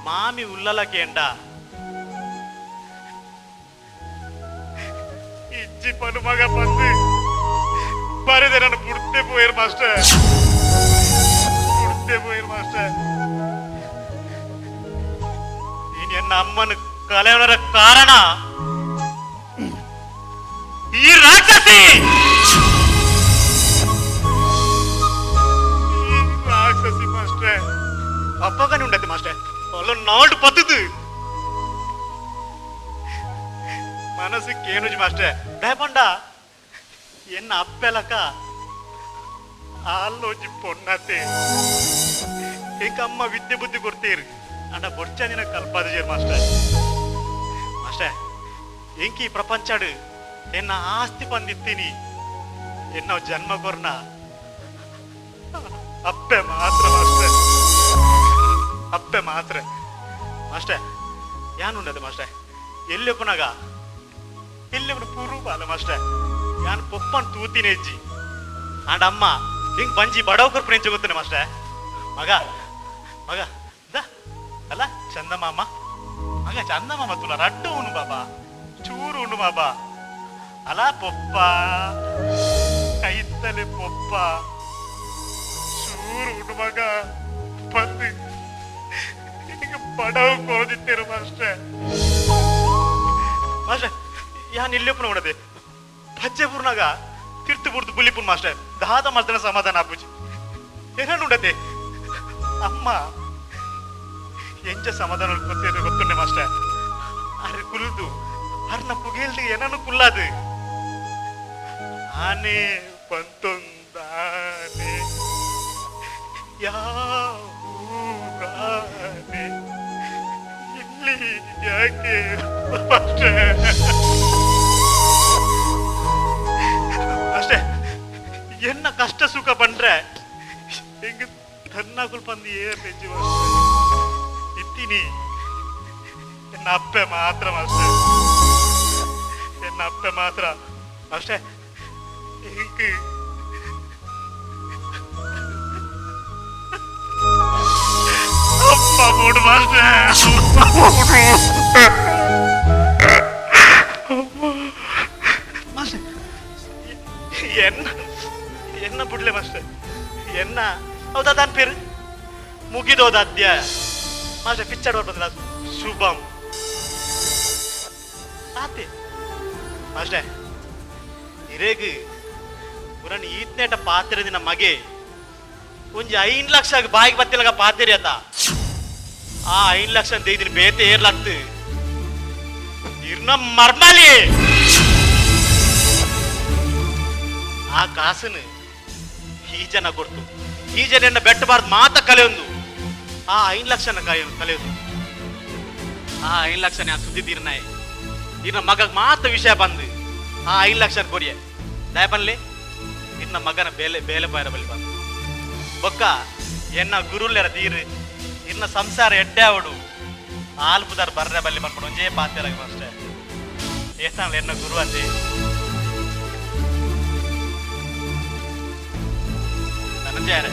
ಮಾಮಿ ಉಲ್ಲಲ ಕೇಂಡ ಇಜ್ಜಿ ಪನು ಮಗ ಬಂದು ಬರೆದೆ ನನ್ನ ಬುಡ್ತೆ ಪೋಯರ್ ಮಾಸ್ಟರ್, ಬುಡ್ತೆ ಪೋಯರ್ ಮಾಸ್ಟರ್. ನೀನು ಎನ್ನ ಅಮ್ಮನ ಕಲೆಯವರ ಕಾರಣ ಈ ರಾಕ್ಷಸಿ, ಈ ರಾಕ್ಷಸಿ ಮಾಸ್ಟರ್. ಅಪ್ಪಗನೆ ಉಂಡತ್ತೆ ಮಾಸ್ಟರ್, ಅಲ್ಲ ನಾಡು ಪತ್ತದು ಮನಸ್ಸು ಕೇನುಜಿ ಮಾಸ್ಟರ್. ದಯಪಂಡ ಎನ್ನ ಅಪ್ಪೆಲಕ ಆಲೋಜಿ ಪೊನ್ನತೆ ಏಕಮ್ಮ ವಿದ್ಯೆ ಬುದ್ಧಿ ಕೊಡ್ತೀರಿ ಅಂಡ ಬೊಡ್ಚಂದಿನ ಕಲ್ಪಾದ ಜೇರ್ ಮಾಸ್ಟರ್. ಮಾಸ್ಟರ್ ಎಂಕಿ ಪ್ರಪಂಚಡು ಎನ್ನ ಆಸ್ತಿ ಬಂದಿತ್ತೀನಿ ಎನ್ನ ಜನ್ಮ ಕೊರ್ನ ಅಪ್ಪೆ ಮಾತ್ರ ಮಾಸ್ಟರ್, ಅಪ್ಪೆ ಮಾತ್ರ ಮಾಸ್ಟರ್. ಯಾನುಂಡದೆ ಮಾಸ್ಟರ್ ಎಲ್ಲಿ ಪುನಗ ಎಲ್ಲಿ ಪುರು ಬಾಲ ಮಾಸ್ಟರ್. ಯಾನ್ ಪೊಪ್ಪನ್ ತೂತಿನ ಹೆಜ್ಜಿ ಆಂಡ ಅಮ್ಮ ಹಿಂಗ್ ಬಂಜಿ ಬಡವಕರ್ ಫ್ರೆಂಚ್ ಗೊತ್ತನೆ ಮಾಸ್ಟರ್. ಮಗ ಮಗ the ಅಲ್ಲ ಚಂದಮಾಮ ಮಗ ಚಂದಮಾಮ ತುಲ ರಡ್ಡು ಉಣ್ಣು ಬಾಬಾ ಚೂರು ಉಣ್ಣು ಬಾಬಾ ಅಲ ಪೊಪ್ಪ ಕೈತಲೆ ಪೊಪ್ಪ ಚೂರು ಉಣ್ಣು ಮಗ ಬಂದು ಹಿಂಗ ಬಡವ ಕೊರದಿತ್ತೇರು ಮಾಸ್ಟರ್. ಮಾಸ್ಟರ್ ಯಾನ್ ಇಲ್ಲೆಪ್ಪನ ಉಣದೆ ಪಜ್ಜೆ ಪೂರ್ಣಾಗ ತಿರ್ತು ಬುಡ್ದು ಬುಲಿಪುನ್ ಮಾಸ್ಟರ್. ದಾದ ಮಲ್ತನ ಸಮಾಧಾನ ಆಪುಜಿ ಏನನ್ನು ಉಂಡತೆ ಅಮ್ಮ ಎಂಚ ಸಮಾಧಾನ ಗೊತ್ತೇನು ಗೊತ್ತುಂಡೆ ಮಾಸ್ಟರ್. ಅರೆ ಕುಲ್ದು ಅರ್ನ ಪುಗೇಲ್ದು ಏನನ್ನು ಕುಲ್ಲಾದು ಆನೆ ಬಂತೊಂದಾನೆ ಯಾವೂರಾನೆ ಇಲ್ಲಿ ಯಾಕೆ ಮಾಸ್ಟರ್? ಅಷ್ಟೇ ಎನ್ನ ಕಷ್ಟ ಸುಖ ಬಂದ್ರೆ ಹಿಂಗ ತನ್ನಾಗುಲ್ ಬಂದು ಏರ್ ನೆಜ್ಜಿ ಮಾಸ್ಟರ್. ಇತ್ತೀನಿ ಎನ್ನ ಅಪ್ಪೆ ಮಾತ್ರ ಮಾಸ್ಟರ್, ಎನ್ನ ಅಪ್ಪೆ ಮಾತ್ರ ಅಷ್ಟೇ. ಹಿಂಗ ಅಪ್ಪ ಮೂಡು ಮಾಸ್ಟರ್, ಅಪ್ಪ ಮೂಡು ಮಾಸ್ಟರ್. ಎನ್ನ ಎನ್ನ ಬುಡ್ಲೆ ಮಾಸ್ಟರ್ ಎನ್ನ ಹೌದಾ ದಾನ್ ಪೇರು ಮುಗಿದೋದ ಅಧ್ಯಾಯ ಮಾಸ್ಟರ್ ಪಿಕ್ಚರ್ ಬರ್ಬಂದಿಲ್ಲ ಶುಭಂ ಆತೆ ಮಾಸ್ಟರ್ ಇರೇಗ್ ಪುರನ್ ಈತ್ನೇಟ ಪಾತಿರದಿನ ಮಗೆ ಒಂಜಿ 5 ಲಕ್ಷ ಬಾಯಿಗೆ ಬತ್ತಿಲಗ ಪಾತಿರಿ ಆತ ಆ 5 ಲಕ್ಷ ದೇದಿನ ಬೇತೆ ಏರ್ಲತ್ತು ಇರ್ನ ಮರ್ಮಲಿ ಆ ಕಾಸನು ಈ ಜನ ಕೊಡ್ತು ಈ ಜನ ಎನ್ನ ಬೆಟ್ಟಬಾರ್ದು ಮಾತ ಕಲೆಯೊಂದು ಆ 5 ಲಕ್ಷನ ಕಲೆಯೋದು ಆ 5 ಲಕ್ಷ ನಾನು ಸುದ್ದಿ ತೀರ್ನಾಯ್ ಇನ್ನ ಮಗ ಮಾತ ವಿಷಯ ಬಂದು ಆ 5 ಲಕ್ಷ ಕೊರಿಯ ದಯಪನ್ಲಿ ಇನ್ನ ಮಗನ ಬೇಲೆ ಬೇಲೆ ಬಾಯರ ಬಲಿ ಬಂದು ಬೊಕ್ಕ ಎನ್ನ ಗುರುಲೆರ ತೀರು ಇನ್ನ ಸಂಸಾರ ಎಡ್ಡೆ ಅವಡು ಆಲ್ಪುದಾರ್ ಬರ್ರೆ ಬಲ್ಲಿ ಬಂದ್ಬಿಡು ಒಂಜೇ ಪಾತೆರಾಗ ಅಷ್ಟೇ ಏತಾನ ಎನ್ನ ಗುರು ಅದೇ ಧನಂಜಯರೇ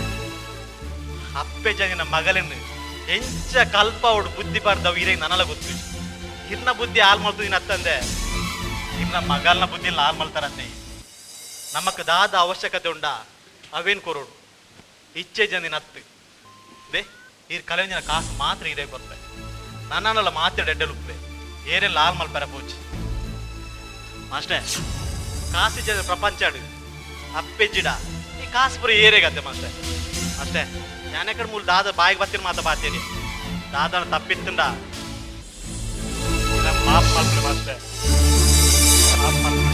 ಅಪ್ಪೆ ಜಗಿನ ಮಗಲಿನ ಎಂಚ ಕಲ್ಪ ಅವಡು ಬುದ್ಧಿ ಬಾರ್ದವು ಇರೇ ನನಲ ಗೊತ್ತು ಇರ್ನ ಬುದ್ಧಿ ಹಾಲ್ ಮಲ್ತು ಅತ್ತಂದೆ ಇರ್ನ ಮಗಲ್ನ ಬುದ್ಧಿ ಹಾಲ್ ಮಲ್ತಾರಂತೆ ನಮಕ್ ದಾದ ಅವಶ್ಯಕತೆ ಉಂಡ ಅವೇನ್ ಕೊರೋಡು ಇಚ್ಛೆ ಜನಿನ ಅತ್ತು they ಈರ್ ಕಲೆಂಜಿನ ಕಾಸು ಮಾತ್ರ ಇರೇ ಕೊರ್ಪೆ ನನ್ನಲ್ಲ ಮಾತ್ರ ಎಡ್ಡಲುಪ್ಪೆ ಏರೆಲ್ಲ ಹಾಲ್ ಮಲ್ಪರ ಪೋಚಿ ಮಾಸ್ಟರ್ ಕಾಸು ಜನ ಪ್ರಪಂಚಾಡು ಅಪ್ಪೆಜ್ಜಿಡ ಈ ಕಾಸು ಪುರ ಏರೇಗತ್ತೆ ಮಾಸ್ಟರ್ ಅಷ್ಟೇ ഞാനൊക്കെ ಮೂಲ ದಾದ ಬಾಯಿಗೆ ಬತ್ತಿನ ಮಾತ ಬಾತೀರಿ ದಾದನ ತಪ್ಪಿತ್ತುಂಡ ಮಾಪ್ ಮಾಡ್ರಿ ಮಾಸ್ಟರ್ ಮಾಪ್ ಮಾಡ್ರಿ.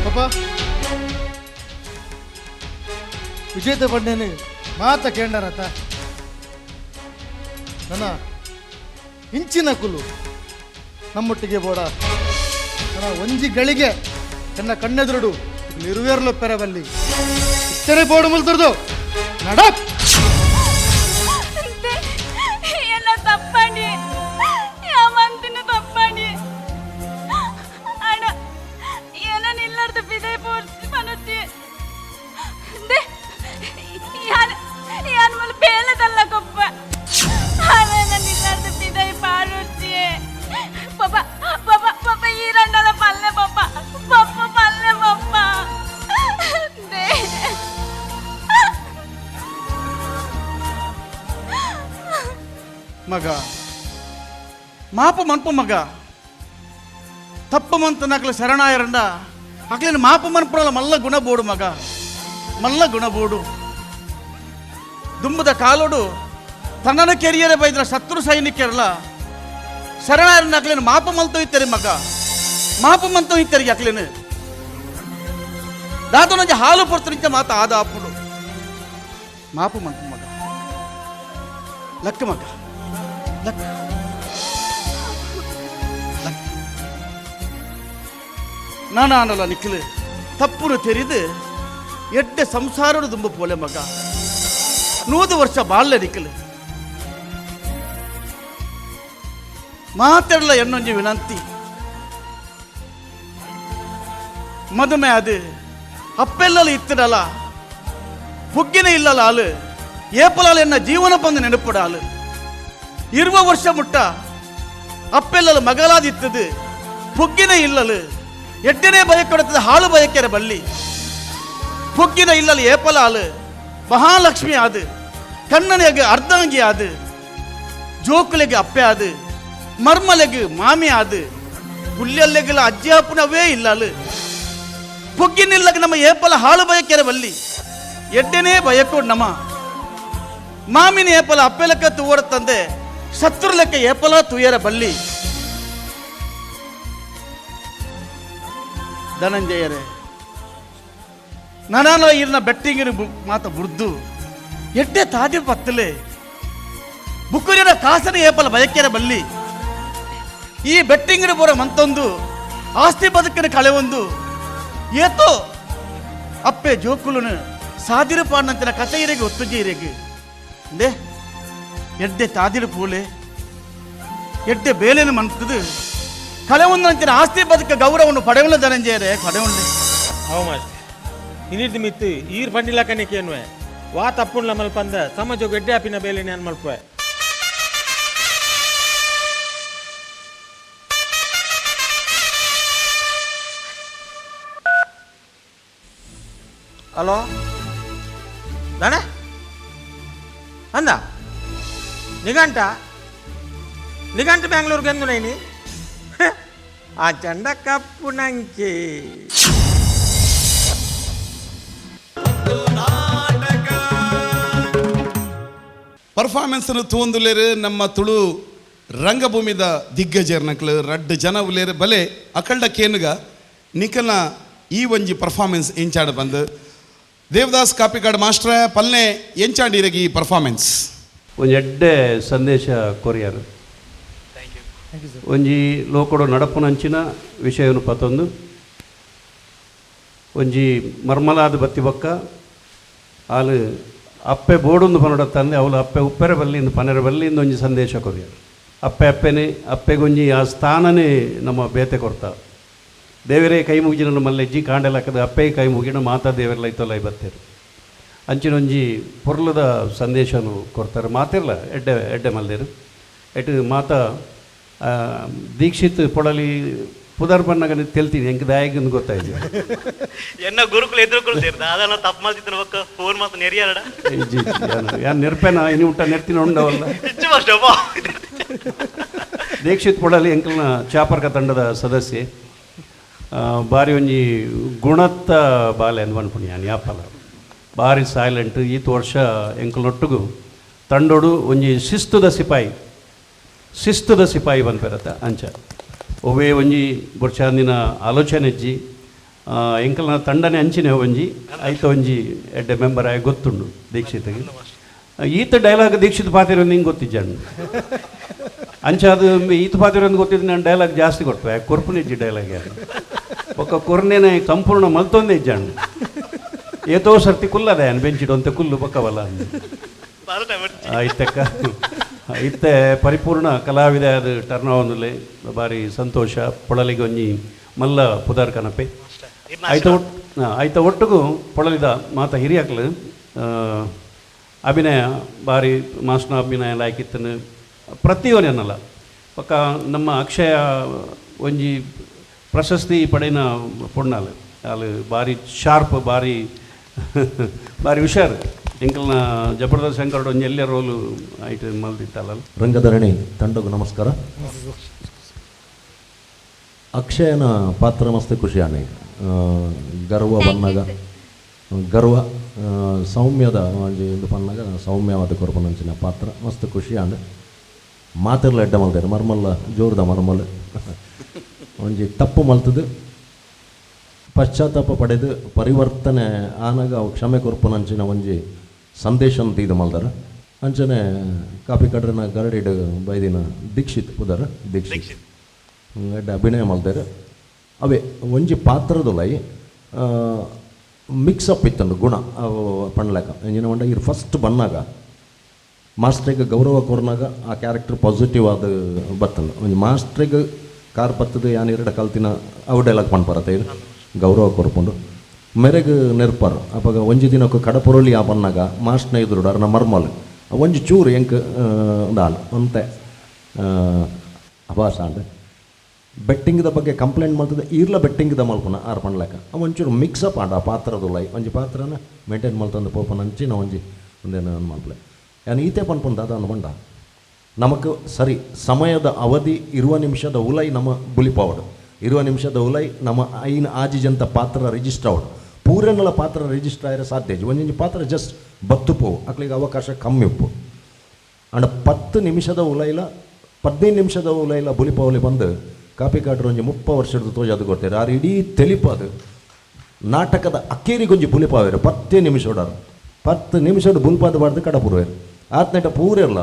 ಪಾಪ ವಿಜೇತ ಬಂಡೇನು ಮಾತ ಕೇಂಡರತ ನನ್ನ ಇಂಚಿನ ಕುಲು ನಮ್ಮೊಟ್ಟಿಗೆ ಬೋಡ ನನ್ನ ಒಂಜಿ ಗಳಿಗೆ ನನ್ನ ಕಣ್ಣೆದುರುಡು ಇರುವೇರ್ಲು ಪೆರವಲ್ಲಿ ಇತ್ತರೆ ಬೋಡು ಮುಲ್ತುರ್ದು ನಡ ಎಲ್ಲ ತಪ್ಪಣಿ ಯಾವಂತಿನ ತಪ್ಪಣಿ ಅಣ್ಣ ಏನನ್ನ ಬಿದೆ ಪೂರ್ತಿ ಮನಸ್ಸಿ ಯಾನ್ ಯಾನ್ ಮೂಲ ಬೇಲದಲ್ಲ ಗೊಪ್ಪ ನನ್ನ ಇಲ್ಲಾರ್ದು ಬಿದೈ ಪಾರುಚ್ಚಿ ಪಾಪ ಪಾಪ ಪಾಪ ಈ ರಂಡಲ ಪಲ್ಲೆ ಪಾಪ ಪಪ್ಪ ಪಲ್ಲೆ ಪಪ್ಪ they ಮಗ ಮಾಪ ಮನ್ಪು ಮಗ ತಪ್ಪು ಮಂತನಕ್ಲೆ ಶರಣಾಯರಂಡ ಅಕ್ಲೇನು ಮಾಪ ಮನ್ಪುರಲ್ಲ ಮಲ್ಲ ಗುಣ ಬೋಡು ಮಗ ಮಲ್ಲ ಗುಣ ಬೋಡು ದುಂಬದ ಕಾಲೋಡು ತನ್ನನ ಕೆರಿಯರೆ ಬೈದ್ರ ಶತ್ರು ಸೈನಿಕರಲ್ಲ ಶರಣಾಯರನ್ನ ಅಕ್ಲೇನು ಮಾಪ ಮಲ್ತೋ ಇತ್ತರಿ ಮಗ ಮಾಪ ಮಂತೋ ಇತ್ತರಿಗೆ ಅಕ್ಲೇನು ದಾತನಂಜ ಹಾಲು ಪೊರ್ತುನಿಂಚ ಮಾತ ಆದ ಅಪ್ಪುಡು ಮಾಪು ಮಂತು ಮಗ ಲಕ್ಕ ಮಗ ಲಕ್ಕ ಲಕ್ಕ ನಾನಾನಲ್ಲ ನಿಖಿಲ್ ತಪ್ಪುನು ತೆರಿದು ಎಡ್ಡೆ ಸಂಸಾರಡು ದುಂಬ ಪೋಲೆ ಮಗ 100 ವರ್ಷ ಬಾಳ್ಲೆ ನಿಖಿಲ್ ಮಾತಾಡಲ್ಲ ಎನ್ನೊಂಜಿ ವಿನಂತಿ ಮದುಮೆ ಅದು ಅಪ್ಪೆಲ್ಲಲು ಇತ್ತಿಡಲ ಪುಗ್ಗಿನ ಇಲ್ಲಲ ಆಲು ಏಪಲಾಲು ಎನ್ನ ಜೀವನ ಬಂದು ನೆನಪುಡಾಲು 20 ವರ್ಷ ಮುಟ್ಟ ಅಪ್ಪೆಲ್ಲಲು ಮಗಲಾದಿತ್ತದು ಪುಗ್ಗಿನ ಇಲ್ಲಲು ಎಡ್ಡನೇ ಬಯಕೊಡುತ್ತದೆ ಹಾಳು ಬಯಕೆರ ಬಲ್ಲಿ ಪುಗ್ಗಿನ ಇಲ್ಲಲು ಏಪಲಾಲು ಮಹಾಲಕ್ಷ್ಮಿ ಆದು ಕಣ್ಣನಿಗೆ ಅರ್ಧಾಂಗಿ ಆದು ಜೋಕುಲೆಗೆ ಅಪ್ಪೆ ಆದು ಮರ್ಮಲೆಗೆ ಮಾಮಿ ಆದು ಗುಲ್ಯಲ್ಲೆಗೆಲ್ಲ ಅಜ್ಜಿ ಅಪ್ಪನವೇ ಇಲ್ಲಲು ಪುಗ್ಗಿನಿಲ್ಲಗ ನಮ್ಮ ಏಪಲ ಹಾಳು ಬಯಕೆರ ಬಲ್ಲಿ ಎಡ್ಡನೇ ಬಯಕೋಡ್ ನಮ್ಮ ಮಾಮಿನ ಏಪಲ ಅಪ್ಪೆಲಕ್ಕ ತೂವಡ ತಂದೆ ಶತ್ರು ಲೆಕ್ಕ ಏಪಲ ತುಯರ ಬಲ್ಲಿ ಧನಂಜಯರೇ ನಾನಾನ ಇರ್ನ ಬೆಟ್ಟಿಂಗಿನ ಮಾತ ಬುರ್ದು ಎಡ್ಡೆ ತಾದಿ ಪತ್ತಲೆ ಬುಕ್ಕುರಿನ ಕಾಸನ ಏಪಲ ಬಯಕೆರ ಬಲ್ಲಿ ಈ ಬೆಟ್ಟಿಂಗಿನ ಬೋರ ಮಂತೊಂದು ಆಸ್ತಿ ಬದುಕಿನ ಕಳೆ ಒಂದು ಏತೋ ಅಪ್ಪೆ ಜೋಕುಲುನು ಸಾದಿರು ಪಾಂಡಂತಿನ ಕಥೆ ಇರೆಗೆ ಒತ್ತುಜಿ ಇರೆಗೆ ಅಂದೆ ಎಡ್ಡೆ ತಾದಿರು ಪೂಲೆ ಎಡ್ಡೆ ಬೇಲೆನು ಮಂತದು ಕಳೆ ಒಂದಂತಿನ ಆಸ್ತಿ ಬದುಕ ಗೌರವವನ್ನು ಪಡೆಯುವ ಧನಂಜಯರೇ ಪಡೆಯುವ ಅವ ಮಾಸ್ಟರ್ ಇನ್ನಿದ್ದು ಮಿತ್ತು ಈರ್ ಪಂಡಿಲಕ್ಕನೆ ಕೇನ್ವೆ. ವಾ ತಪ್ಪುಂಡ್ಲ ಮಲ್ಪಂದ ಸಮಾಜ ಎಡ್ಡೆ ಆಪಿನ ಬೇಲೆ ನಾನು ಮಲ್ಪುವೆ. ಹಲೋ ದಾನೆ ಅಂದ ನಿಘಂಟ ನಿಘಂಟ ಬ್ಯಾಂಗ್ಳೂರ್ಗೆ ಎಂದು ನೈನಿ ಆ ಚಂಡ ಕಪ್ಪು ನಂಕಿ. ಪರ್ಫಾರ್ಮೆನ್ಸ್ ತೂಂದುಲೇರು ನಮ್ಮ ತುಳು ರಂಗಭೂಮಿದ ದಿಗ್ಗಜರ್ನಕ್ಲು ರಡ್ಡ್ ಜನ ಉಲ್ಲೇರು ಬಲೆ ಅಕಲ್ಡ ಕೇನುಗ ನಿಕಲ್ನ ಈ ಒಂಜಿ ಪರ್ಫಾರ್ಮೆನ್ಸ್ ಎಂಚಾಡ ಬಂದು ದೇವದಾಸ್ ಕಾಪಿಕಾಡ್ ಮಾಸ್ಟ್ರ ಪಲ್ನೆ ಎಂಚಾಂಡಿರಗಿ ಈ ಪರ್ಫಾರ್ಮೆನ್ಸ್. ಒಂಜಿ ಎಡ್ಡೆ ಸಂದೇಶ ಕೊರಿಯರ್, ಒಂಜಿ ಲೋಕಡು ನಡಪುನಂಚಿನ ವಿಷಯನು ಪತ್ತೊಂದು, ಒಂಜಿ ಮರ್ಮಲಾದ ಬತ್ತಿ ಬೊಕ್ಕ ಆಲು ಅಪ್ಪೆ ಬೋಡೊಂದು ಪನಡ ತಂದೆ ಅವಳು ಅಪ್ಪೆ ಉಪ್ಪೆರೆ ಬಲ್ಲಿ ಇಂದು ಪನೆರೆ ಬಲ್ಲಿ ಇಂದು ಒಂಜಿ ಸಂದೇಶ ಕೊರಿಯರ್. ಅಪ್ಪೆ ಅಪ್ಪೆನೆ ಅಪ್ಪೆಗೊಂಜಿ ಆ ಸ್ಥಾನನೇ ನಮ್ಮ ಬೇತೆ ಕೊರ್ತ. ದೇವರೇ ಕೈ ಮುಗಿನ ಮಲ್ಲೆಜ್ಜಿ ಕಾಂಡೆಲಾಕದ ಅಪ್ಪೆ ಕೈ ಮುಗಿನ ಮಾತಾ ದೇವರೆಲ್ಲ ಇತ್ತಲ್ಲ ಬತ್ತೇರು ಅಂಚಿನೊಂಜಿ ಪೊರ್ಲದ ಸಂದೇಶನು ಕೊರ್ತಾರೆ. ಮಾತಿರ್ಲ ಎಡ್ಡೆ ಎಡ್ಡೆ ಮಲ್ದೇರು ಎಟ್ಟು ಮಾತಾ ದೀಕ್ಷಿತ್ ಪೊಡಲಿ ಪುದರ್ ಬನ್ನಗ ತೆಲ್ತೀನಿ ಎಂಕ್ ದಾಯಗಂದು ಗೊತ್ತಾಯ್ತು. ಎನ್ನ ಗುರುಕುಲ ಎದುರುಕುಲು ಸೇರ್ದ ಅದನ್ನ ತಪ್ಪು ಮಾಡ್ತಿದ್ದನ ಬೊಕ್ಕ ಫೋನ್ ಮಾತ್ರ ನೆರಿಯಾರಡ. ಇಜ್ಜಿ ಯಾನ್ ನೆರ್ಪೆನ ಇನಿ ಉಂಟ ನೆರ್ತಿನ ಉಂಡವಲ್ಲ. ಹೆಚ್ಚು ಅಷ್ಟಪ್ಪ. ದೀಕ್ಷಿತ್ ಪೊಡಲಿ ಎಂಕಲ್ನ ಚಾಪರ್ಕ ತಂಡದ ಸದಸ್ಯೆ, ಬಾರಿ ಒಂಜಿ ಗುಣತ್ತ ಬಾಲೆ ಅಂದ್ ಯಾನ್ ಯಾಪಲ ಬಾರಿ ಸೈಲೆಂಟ್. ಈತ್ ವರ್ಷ ಎಂಕಲ್ನೊಟ್ಟುಗು ತಂಡೋಡು ಒಂಜಿ ಶಿಸ್ತುದ ಸಿಪಾಯಿ, ಶಿಸ್ತುದ ಸಿಪಾಯಿ ಪನ್ಪೆರತ್ತ ಅಂಚ ಒವ್ವೇ ಒಂಜಿ ಬೊರ್ಚಾಂದಿನ ಆಲೋಚನೆ ಇಜ್ಜಿ. ಎಂಕಲ್ನ ತಂಡನೆ ಅಂಚಿನ ಒಂಜಿ ಐತ ಒಂಜಿ ಎಡ್ಡೆ ಮೆಂಬರ್ ಆಗಿ ಗೊತ್ತುಂಡು ದೀಕ್ಷಿತ್ಗೆ. ಈತ ಡೈಲಾಗ್ ದೀಕ್ಷಿತ್ ಪಾತಿರೋ ನಿಂಗೆ ಗೊತ್ತಿಜ್ಜಾಂಡು ಅಂಚ ಅದು ಈತ ಪಾತಿರೋ ಗೊತ್ತಿದ್ದು ನಾನು ಡೈಲಾಗ್ ಜಾಸ್ತಿ ಕೊಡ್ತೇವೆ ಕೊರ್ಪುನಿಜ್ಜಿ ಡೈಲಾಗ್ ಯಾರು ಒಕ್ಕ ಕೊರ್ನೇನೆ ಸಂಪೂರ್ಣ ಮಲ್ತೊಂದೇ ಇಜ್ಜಾಂಡು ಏತೋ ಸರ್ತಿ ಕುಲ್ಲದೆ ಅನ್ ಬೆಂಚಿಡು ಅಂತ ಕುಲ್ಲು ಪಕ್ಕವಲ್ಲ ಇತ್ತಕ್ಕ ಇತ್ತೆ ಪರಿಪೂರ್ಣ ಕಲಾವಿದ ಅದು ಟರ್ನ್ ಆವೊಂದುಲ್ಲೆ ಬಾರಿ ಸಂತೋಷ. ಪೊಳಲಿಗೆ ಒಂಜಿ ಮಲ್ಲ ಪುದರ್ ಕನಪೆ ಐತ ಒಟ್ಟು ಐತ ಒಟ್ಟುಗು ಪೊಳಲಿದ ಮಾತ ಹಿರಿಯಕ್ಲು ಅಭಿನಯ ಬಾರಿ ಮಾಸ್ನ ಅಭಿನಯ ಲಾಯ್ಕಿತ್ತನು ಪ್ರತಿಯೊಂದನ್ನಲ್ಲ ಪಕ್ಕ ನಮ್ಮ ಅಕ್ಷಯ ಒಂಜಿ ಪ್ರಶಸ್ತಿ ಪಡೆಯಿನ ಪೊಣ್ಣಾಲು ಅಲ್ಲಿ ಬಾರಿ ಶಾರ್ಪ್ ಬಾರಿ ಬಾರಿ ಹುಷಾರು. ಎಂಕಲ್ನ ಜಬರ್ದಸ್ತ್ ಶಂಕರ್ ಒಂಜಿ ಎಲ್ಲೆ ರೋಲು ಐಟ್ ಮಲ್ದಿತ್ತಲ್ಲ. ರಂಗಧರಣಿ ತಂಡಗು ನಮಸ್ಕಾರ. ಅಕ್ಷಯನ ಪಾತ್ರ ಮಸ್ತ್ ಖುಷಿ ಆನೆ ಗರ್ವ ಬನ್ನಾಗ ಗರ್ವ ಸೌಮ್ಯದ ಒಂಜಿ ಇಂದು ಪನ್ನಾಗ ಸೌಮ್ಯವಾದ ಕೊರ್ಪನಂಚಿನ ಪಾತ್ರ ಮಸ್ತ್ ಖುಷಿ ಆಂಡ್. ಮಾತಿರ್ಲ ಎಡ್ಡೆ ಮಲ್ದೇರು ಮರ್ಮಲ್ಲ ಜೋರ್ದ ಮರ್ಮಲ್ ಒಂಜಿ ತಪ್ಪು ಮಲ್ತದು ಪಶ್ಚಾತ್ತಾಪ ಪಡೆದು ಪರಿವರ್ತನೆ ಆನಾಗ ಅವು ಕ್ಷಮೆ ಕೊರ್ಪುನಂಚಿನ ಒಂಜಿ ಸಂದೇಶ ಇದು ಮಲ್ದಾರ. ಅಂಚನೆ ಕಾಪಿ ಕಡ್ರನ ಗರಡಿಡ್ ಬೈದಿನ ದೀಕ್ಷಿತ್ ಪುದರ್ ದೀಕ್ಷಿತ್ ಎಡ್ಡೆ ಅಭಿನಯ ಮಲ್ದೇರು. ಅವೇ ಒಂಜಿ ಪಾತ್ರದೊಲೈ ಮಿಕ್ಸಪ್ ಇತ್ತಂಡು ಗುಣ ಅವು ಪಣ್ಲೆಕ ಎಂಜಿನ ಪಂಡ ಇರ್ ಫಸ್ಟ್ ಬನ್ನಾಗ ಮಾಸ್ಟ್ರಿಗೆ ಗೌರವ ಕೊರ್ನಾಗ ಆ ಕ್ಯಾರೆಕ್ಟರ್ ಪಾಸಿಟಿವ್ ಆದ ಬತ್ತಂಡು. ಒಂಜಿ ಮಾಸ್ಟ್ರಿಗೆ ಕಾರ್ ಬತ್ತದ ಯಾನ್ ಎರಡ ಕಲ್ತಿನ ಅವು ಡೈಲಾಗ್ ಪನ್ಪರತ್ತೆ ಇದು ಗೌರವ ಕೊರ್ಪುಂಡು ಮೆರೆಗ್ ನೆರ್ಪರ್. ಅಪಗ ಒಂಜಿ ದಿನಕ್ಕೆ ಕಡಪುರೊಲಿ ಆ ಬನ್ನಾಗ ಮಾಸ್ಟ್ನ ಎದುರುಡು ಅರ್ನ ಮರ್ಮಲ್ ಒಂಜಿ ಚೂರು ಎಂಕ್ ದಾಲ್ ಒಂತೆ ಅಭಾಸ ಆಂಡ್. ಬೆಟ್ಟಿಂಗ್ದ ಬಗ್ಗೆ ಕಂಪ್ಲೇಂಟ್ ಮಲ್ತದ ಈರ್ಲ ಬೆಟ್ಟಿಂಗ್ದ ಮಲ್ಪುನ ಆರ್ ಪನ್ಲೆಕ ಒಂಚೂರು ಮಿಕ್ಸಪ್ ಆಂಡ್ ಆ ಪಾತ್ರದುಲೈ ಒಂಜಿ ಪಾತ್ರನ ಮೇಂಟೈನ್ ಮಲ್ತಂದು ಪೋಪುನ ಅಂಚಿನ ಒಂಜಿ ಒಂದೇನು ಮಲ್ಪಲೆ ಯಾನ್ ಈತೆ ಪನ್ಪುನ ದಾದ ಅಂದ್ ನಮಕ್ ಸರಿ ಸಮಯದ ಅವಧಿ ಇರುವ ನಿಮಿಷದ ಉಲೈ ನಮ್ಮ ಬುಲಿಪಾವಡು ಇರುವ ನಿಮಿಷದ ಉಲೈ ನಮ್ಮ ಐನ್ ಆಜಿಜಂತ ಪಾತ್ರ ರಿಜಿಸ್ಟರ್ ಆವಡು ಪೂರನಲ ಪಾತ್ರ ರಿಜಿಸ್ಟರ್ ಆಯಿರ ಸಾಧ್ಯ ಇಜ್ಜಿ. ಒಂಜೊಂಜಿ ಪಾತ್ರ ಜಸ್ಟ್ ಬತ್ತು ಪೋವು ಅಕ್ಲಿಗೆ ಅವಕಾಶ ಕಮ್ಮಿ ಉಪ್ಪು ಅಂಡ 10 ನಿಮಿಷದ ಉಲೈಲ 15 ನಿಮಿಷದ ಉಲೈಲ ಬುಲಿಪಾವಲಿ ಬಂದು ಕಾಪಿ ಕಾಟ್ರ ಒಂಜಿ 30 ವರ್ಷದ ತೋಜಾದು ಕೊಡ್ತಾರೆ ಆರು ಇಡೀ ತೆಲಿಪಾದು ನಾಟಕದ ಅಕ್ಕೇರಿಗೊಂಜಿ ಬುಲಿಪಾವೇರು 10 ನಿಮಿಷೋಡಾರು 10 ನಿಮಿಷೋಡು ಬುಲ್ಪಾದ ಬಾರ್ದು ಕಡಪುರುವೇರು ಆತ್ನೆಟ ಪೂರೆಲ್ಲ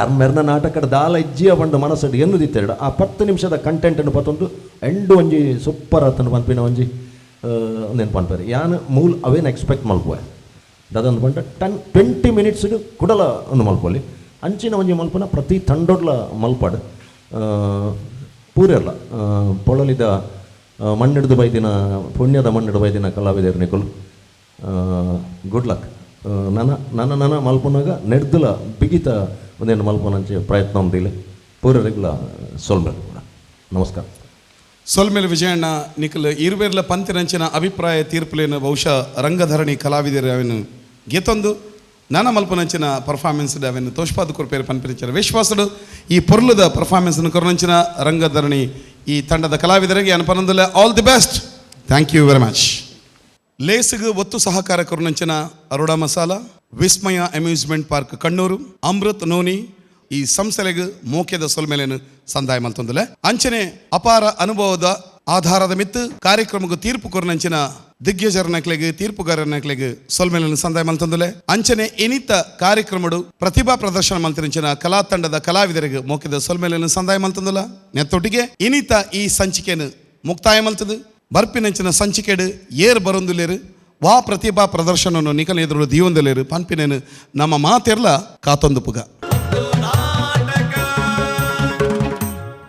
ಆರ್ ಮೆರ್ನ ನಾಟಕದ ದಾಲ ಇಜ್ಜಿಯ ಬಂಡು ಮನಸ್ಸು ಎನ್ನುದಿತ್ತೆರಡು ಆ 10 ನಿಮಿಷದ ಕಂಟೆಂಟನ್ನು ಪತ್ತೊಂದು ಎಂಡು ಒಂಜಿ ಸೂಪರ್ ಆತನು ಪನ್ಪಿನ ಒಂಜಿ ಒಂದೇನು ಪನ್ಪೇರು ಯಾನ್ ಮೂಲ ಅವೇನು ಎಕ್ಸ್ಪೆಕ್ಟ್ ಮಲ್ಪುವೆ ದಾದಂದು ಪಂಡ 10-20 ಮಿನಿಟ್ಸ್ ಕುಡಲ ಒಂದು ಮಲ್ಪೊಲಿ ಅಂಚಿನ ಒಂಜಿ ಮಲ್ಪುನ ಪ್ರತಿ ತಂಡೊಡ್ಲ ಮಲ್ಪಡು ಪೂರೆಲ್ಲ ಪೊಳಲಿದ ಮಣ್ಣಿಡ್ದು ಬೈದಿನ ಪುಣ್ಯದ ಮಣ್ಣಿಡ್ದು ಬೈದಿನ ಕಲಾವಿದರು ನಿಕುಲು ಗುಡ್ ಲಕ್. ನನ ನನ ನನ ಮಲ್ಪುನಗ ನೆಡ್ದುಲ ಬಿಗಿತ ಒಂದೇನು ಮಲ್ಪುನಂಚೆ ಪ್ರಯತ್ನ ಉಂದಿಲ್ಲ ಪೂರರಿಗ್ಲ ಸೊಲ್ಮೆಲು ಕೂಡ. ನಮಸ್ಕಾರ. ಸೊಲ್ಮೆಲ್ ವಿಜಯಣ್ಣ, ನಿಖಲ್ ಇರ್ಬೇರ್ಲ ಪಂತಿನಂಚಿನ ಅಭಿಪ್ರಾಯ ತೀರ್ಪುಲೇನು ಬಹುಶಃ ರಂಗಧರಣಿ ಕಲಾವಿದರು ಅವೆನು ಗೀತೊಂದು ನಾನ ಮಲ್ಪನಂಚಿನ ಪರ್ಫಾರ್ಮೆನ್ಸ್ ಅವೆನು ತೋಷ್ಪಾದ ಕೊರ್ಪೇರು ಪನ್ಪಿನಂಚಿನ ವಿಶ್ವಾಸಡು ಈ ಪೊರ್ಲುದ ಪರ್ಫಾರ್ಮೆನ್ಸ್ ಕೊರನಂಚಿನ ರಂಗಧರಣಿ ಈ ತಂಡದ ಕಲಾವಿದರಿಗೆ ಅನ್ಪನಂದುಲ್ಲ all the best. Thank you very much. ಲೇಸ್ಗೆ ಒತ್ತು ಸಹಕಾರ ಕೊರನಂಚಿನ Aroda masala, Vismaya amusement park Kannur, Amrit noni ಈ ಸಂಸ್ಥೆಲೆಗ್ ಮೋಕೆದ ಸೊಲ್ಮೆಲೆನು ಸಂದಾಯ ಮಲ್ತೊಂದುಲೆ. ಅಂಚನೆ ಅಪಾರ ಅನುಭವದ ಆಧಾರದ ಮಿತ್ತು ಕಾರ್ಯಕ್ರಮಕ್ಕೆ ತೀರ್ಪು ಕೊರನಂಚಿನ ದಿಗ್ಗಜರನಕ್ಲೆಗ್ ತೀರ್ಪುಗಾರನಕ್ಲೆಗ್ ಸೊಲ್ಮೆಲೆನು ಸಂದಾಯ ಮಲ್ತೊಂದುಲೆ. ಅಂಚನೆ ಇನಿತ ಕಾರ್ಯಕ್ರಮಡು ಪ್ರತಿಭಾ ಪ್ರದರ್ಶನ ಮಲ್ತಿನಂಚಿನ ಕಲಾ ತಂಡದ ಕಲಾವಿದರಿಗೆ ಮೋಕೆದ ಸೊಲ್ಮೆಲೆನು ಸಂದಾಯ ಮಲ್ತೊಂದುಲ. ನೆತ್ತೊಟ್ಟಿಗೆ ಇನಿತ ಈ ಸಂಚಿಕೆಯನ್ನು ಮುಕ್ತಾಯ ಮಲ್ತದು. ಬರ್ಪಿನಂಚಿನ ಸಂಚಿಕೆಡು ಏರ್ ಬರೊಂದುಲೇರು ವಾ ಪ್ರತಿಭಾ ಪ್ರದರ್ಶನವನ್ನು ನಿಕಲ ಎದುರು ದೀವೊಂದುಲೇರು ಪನ್ಪಿನೇನು ನಮ್ಮ ಮಾತೆರ್ಲ ಕಾತೊಂದು ಪುಗ.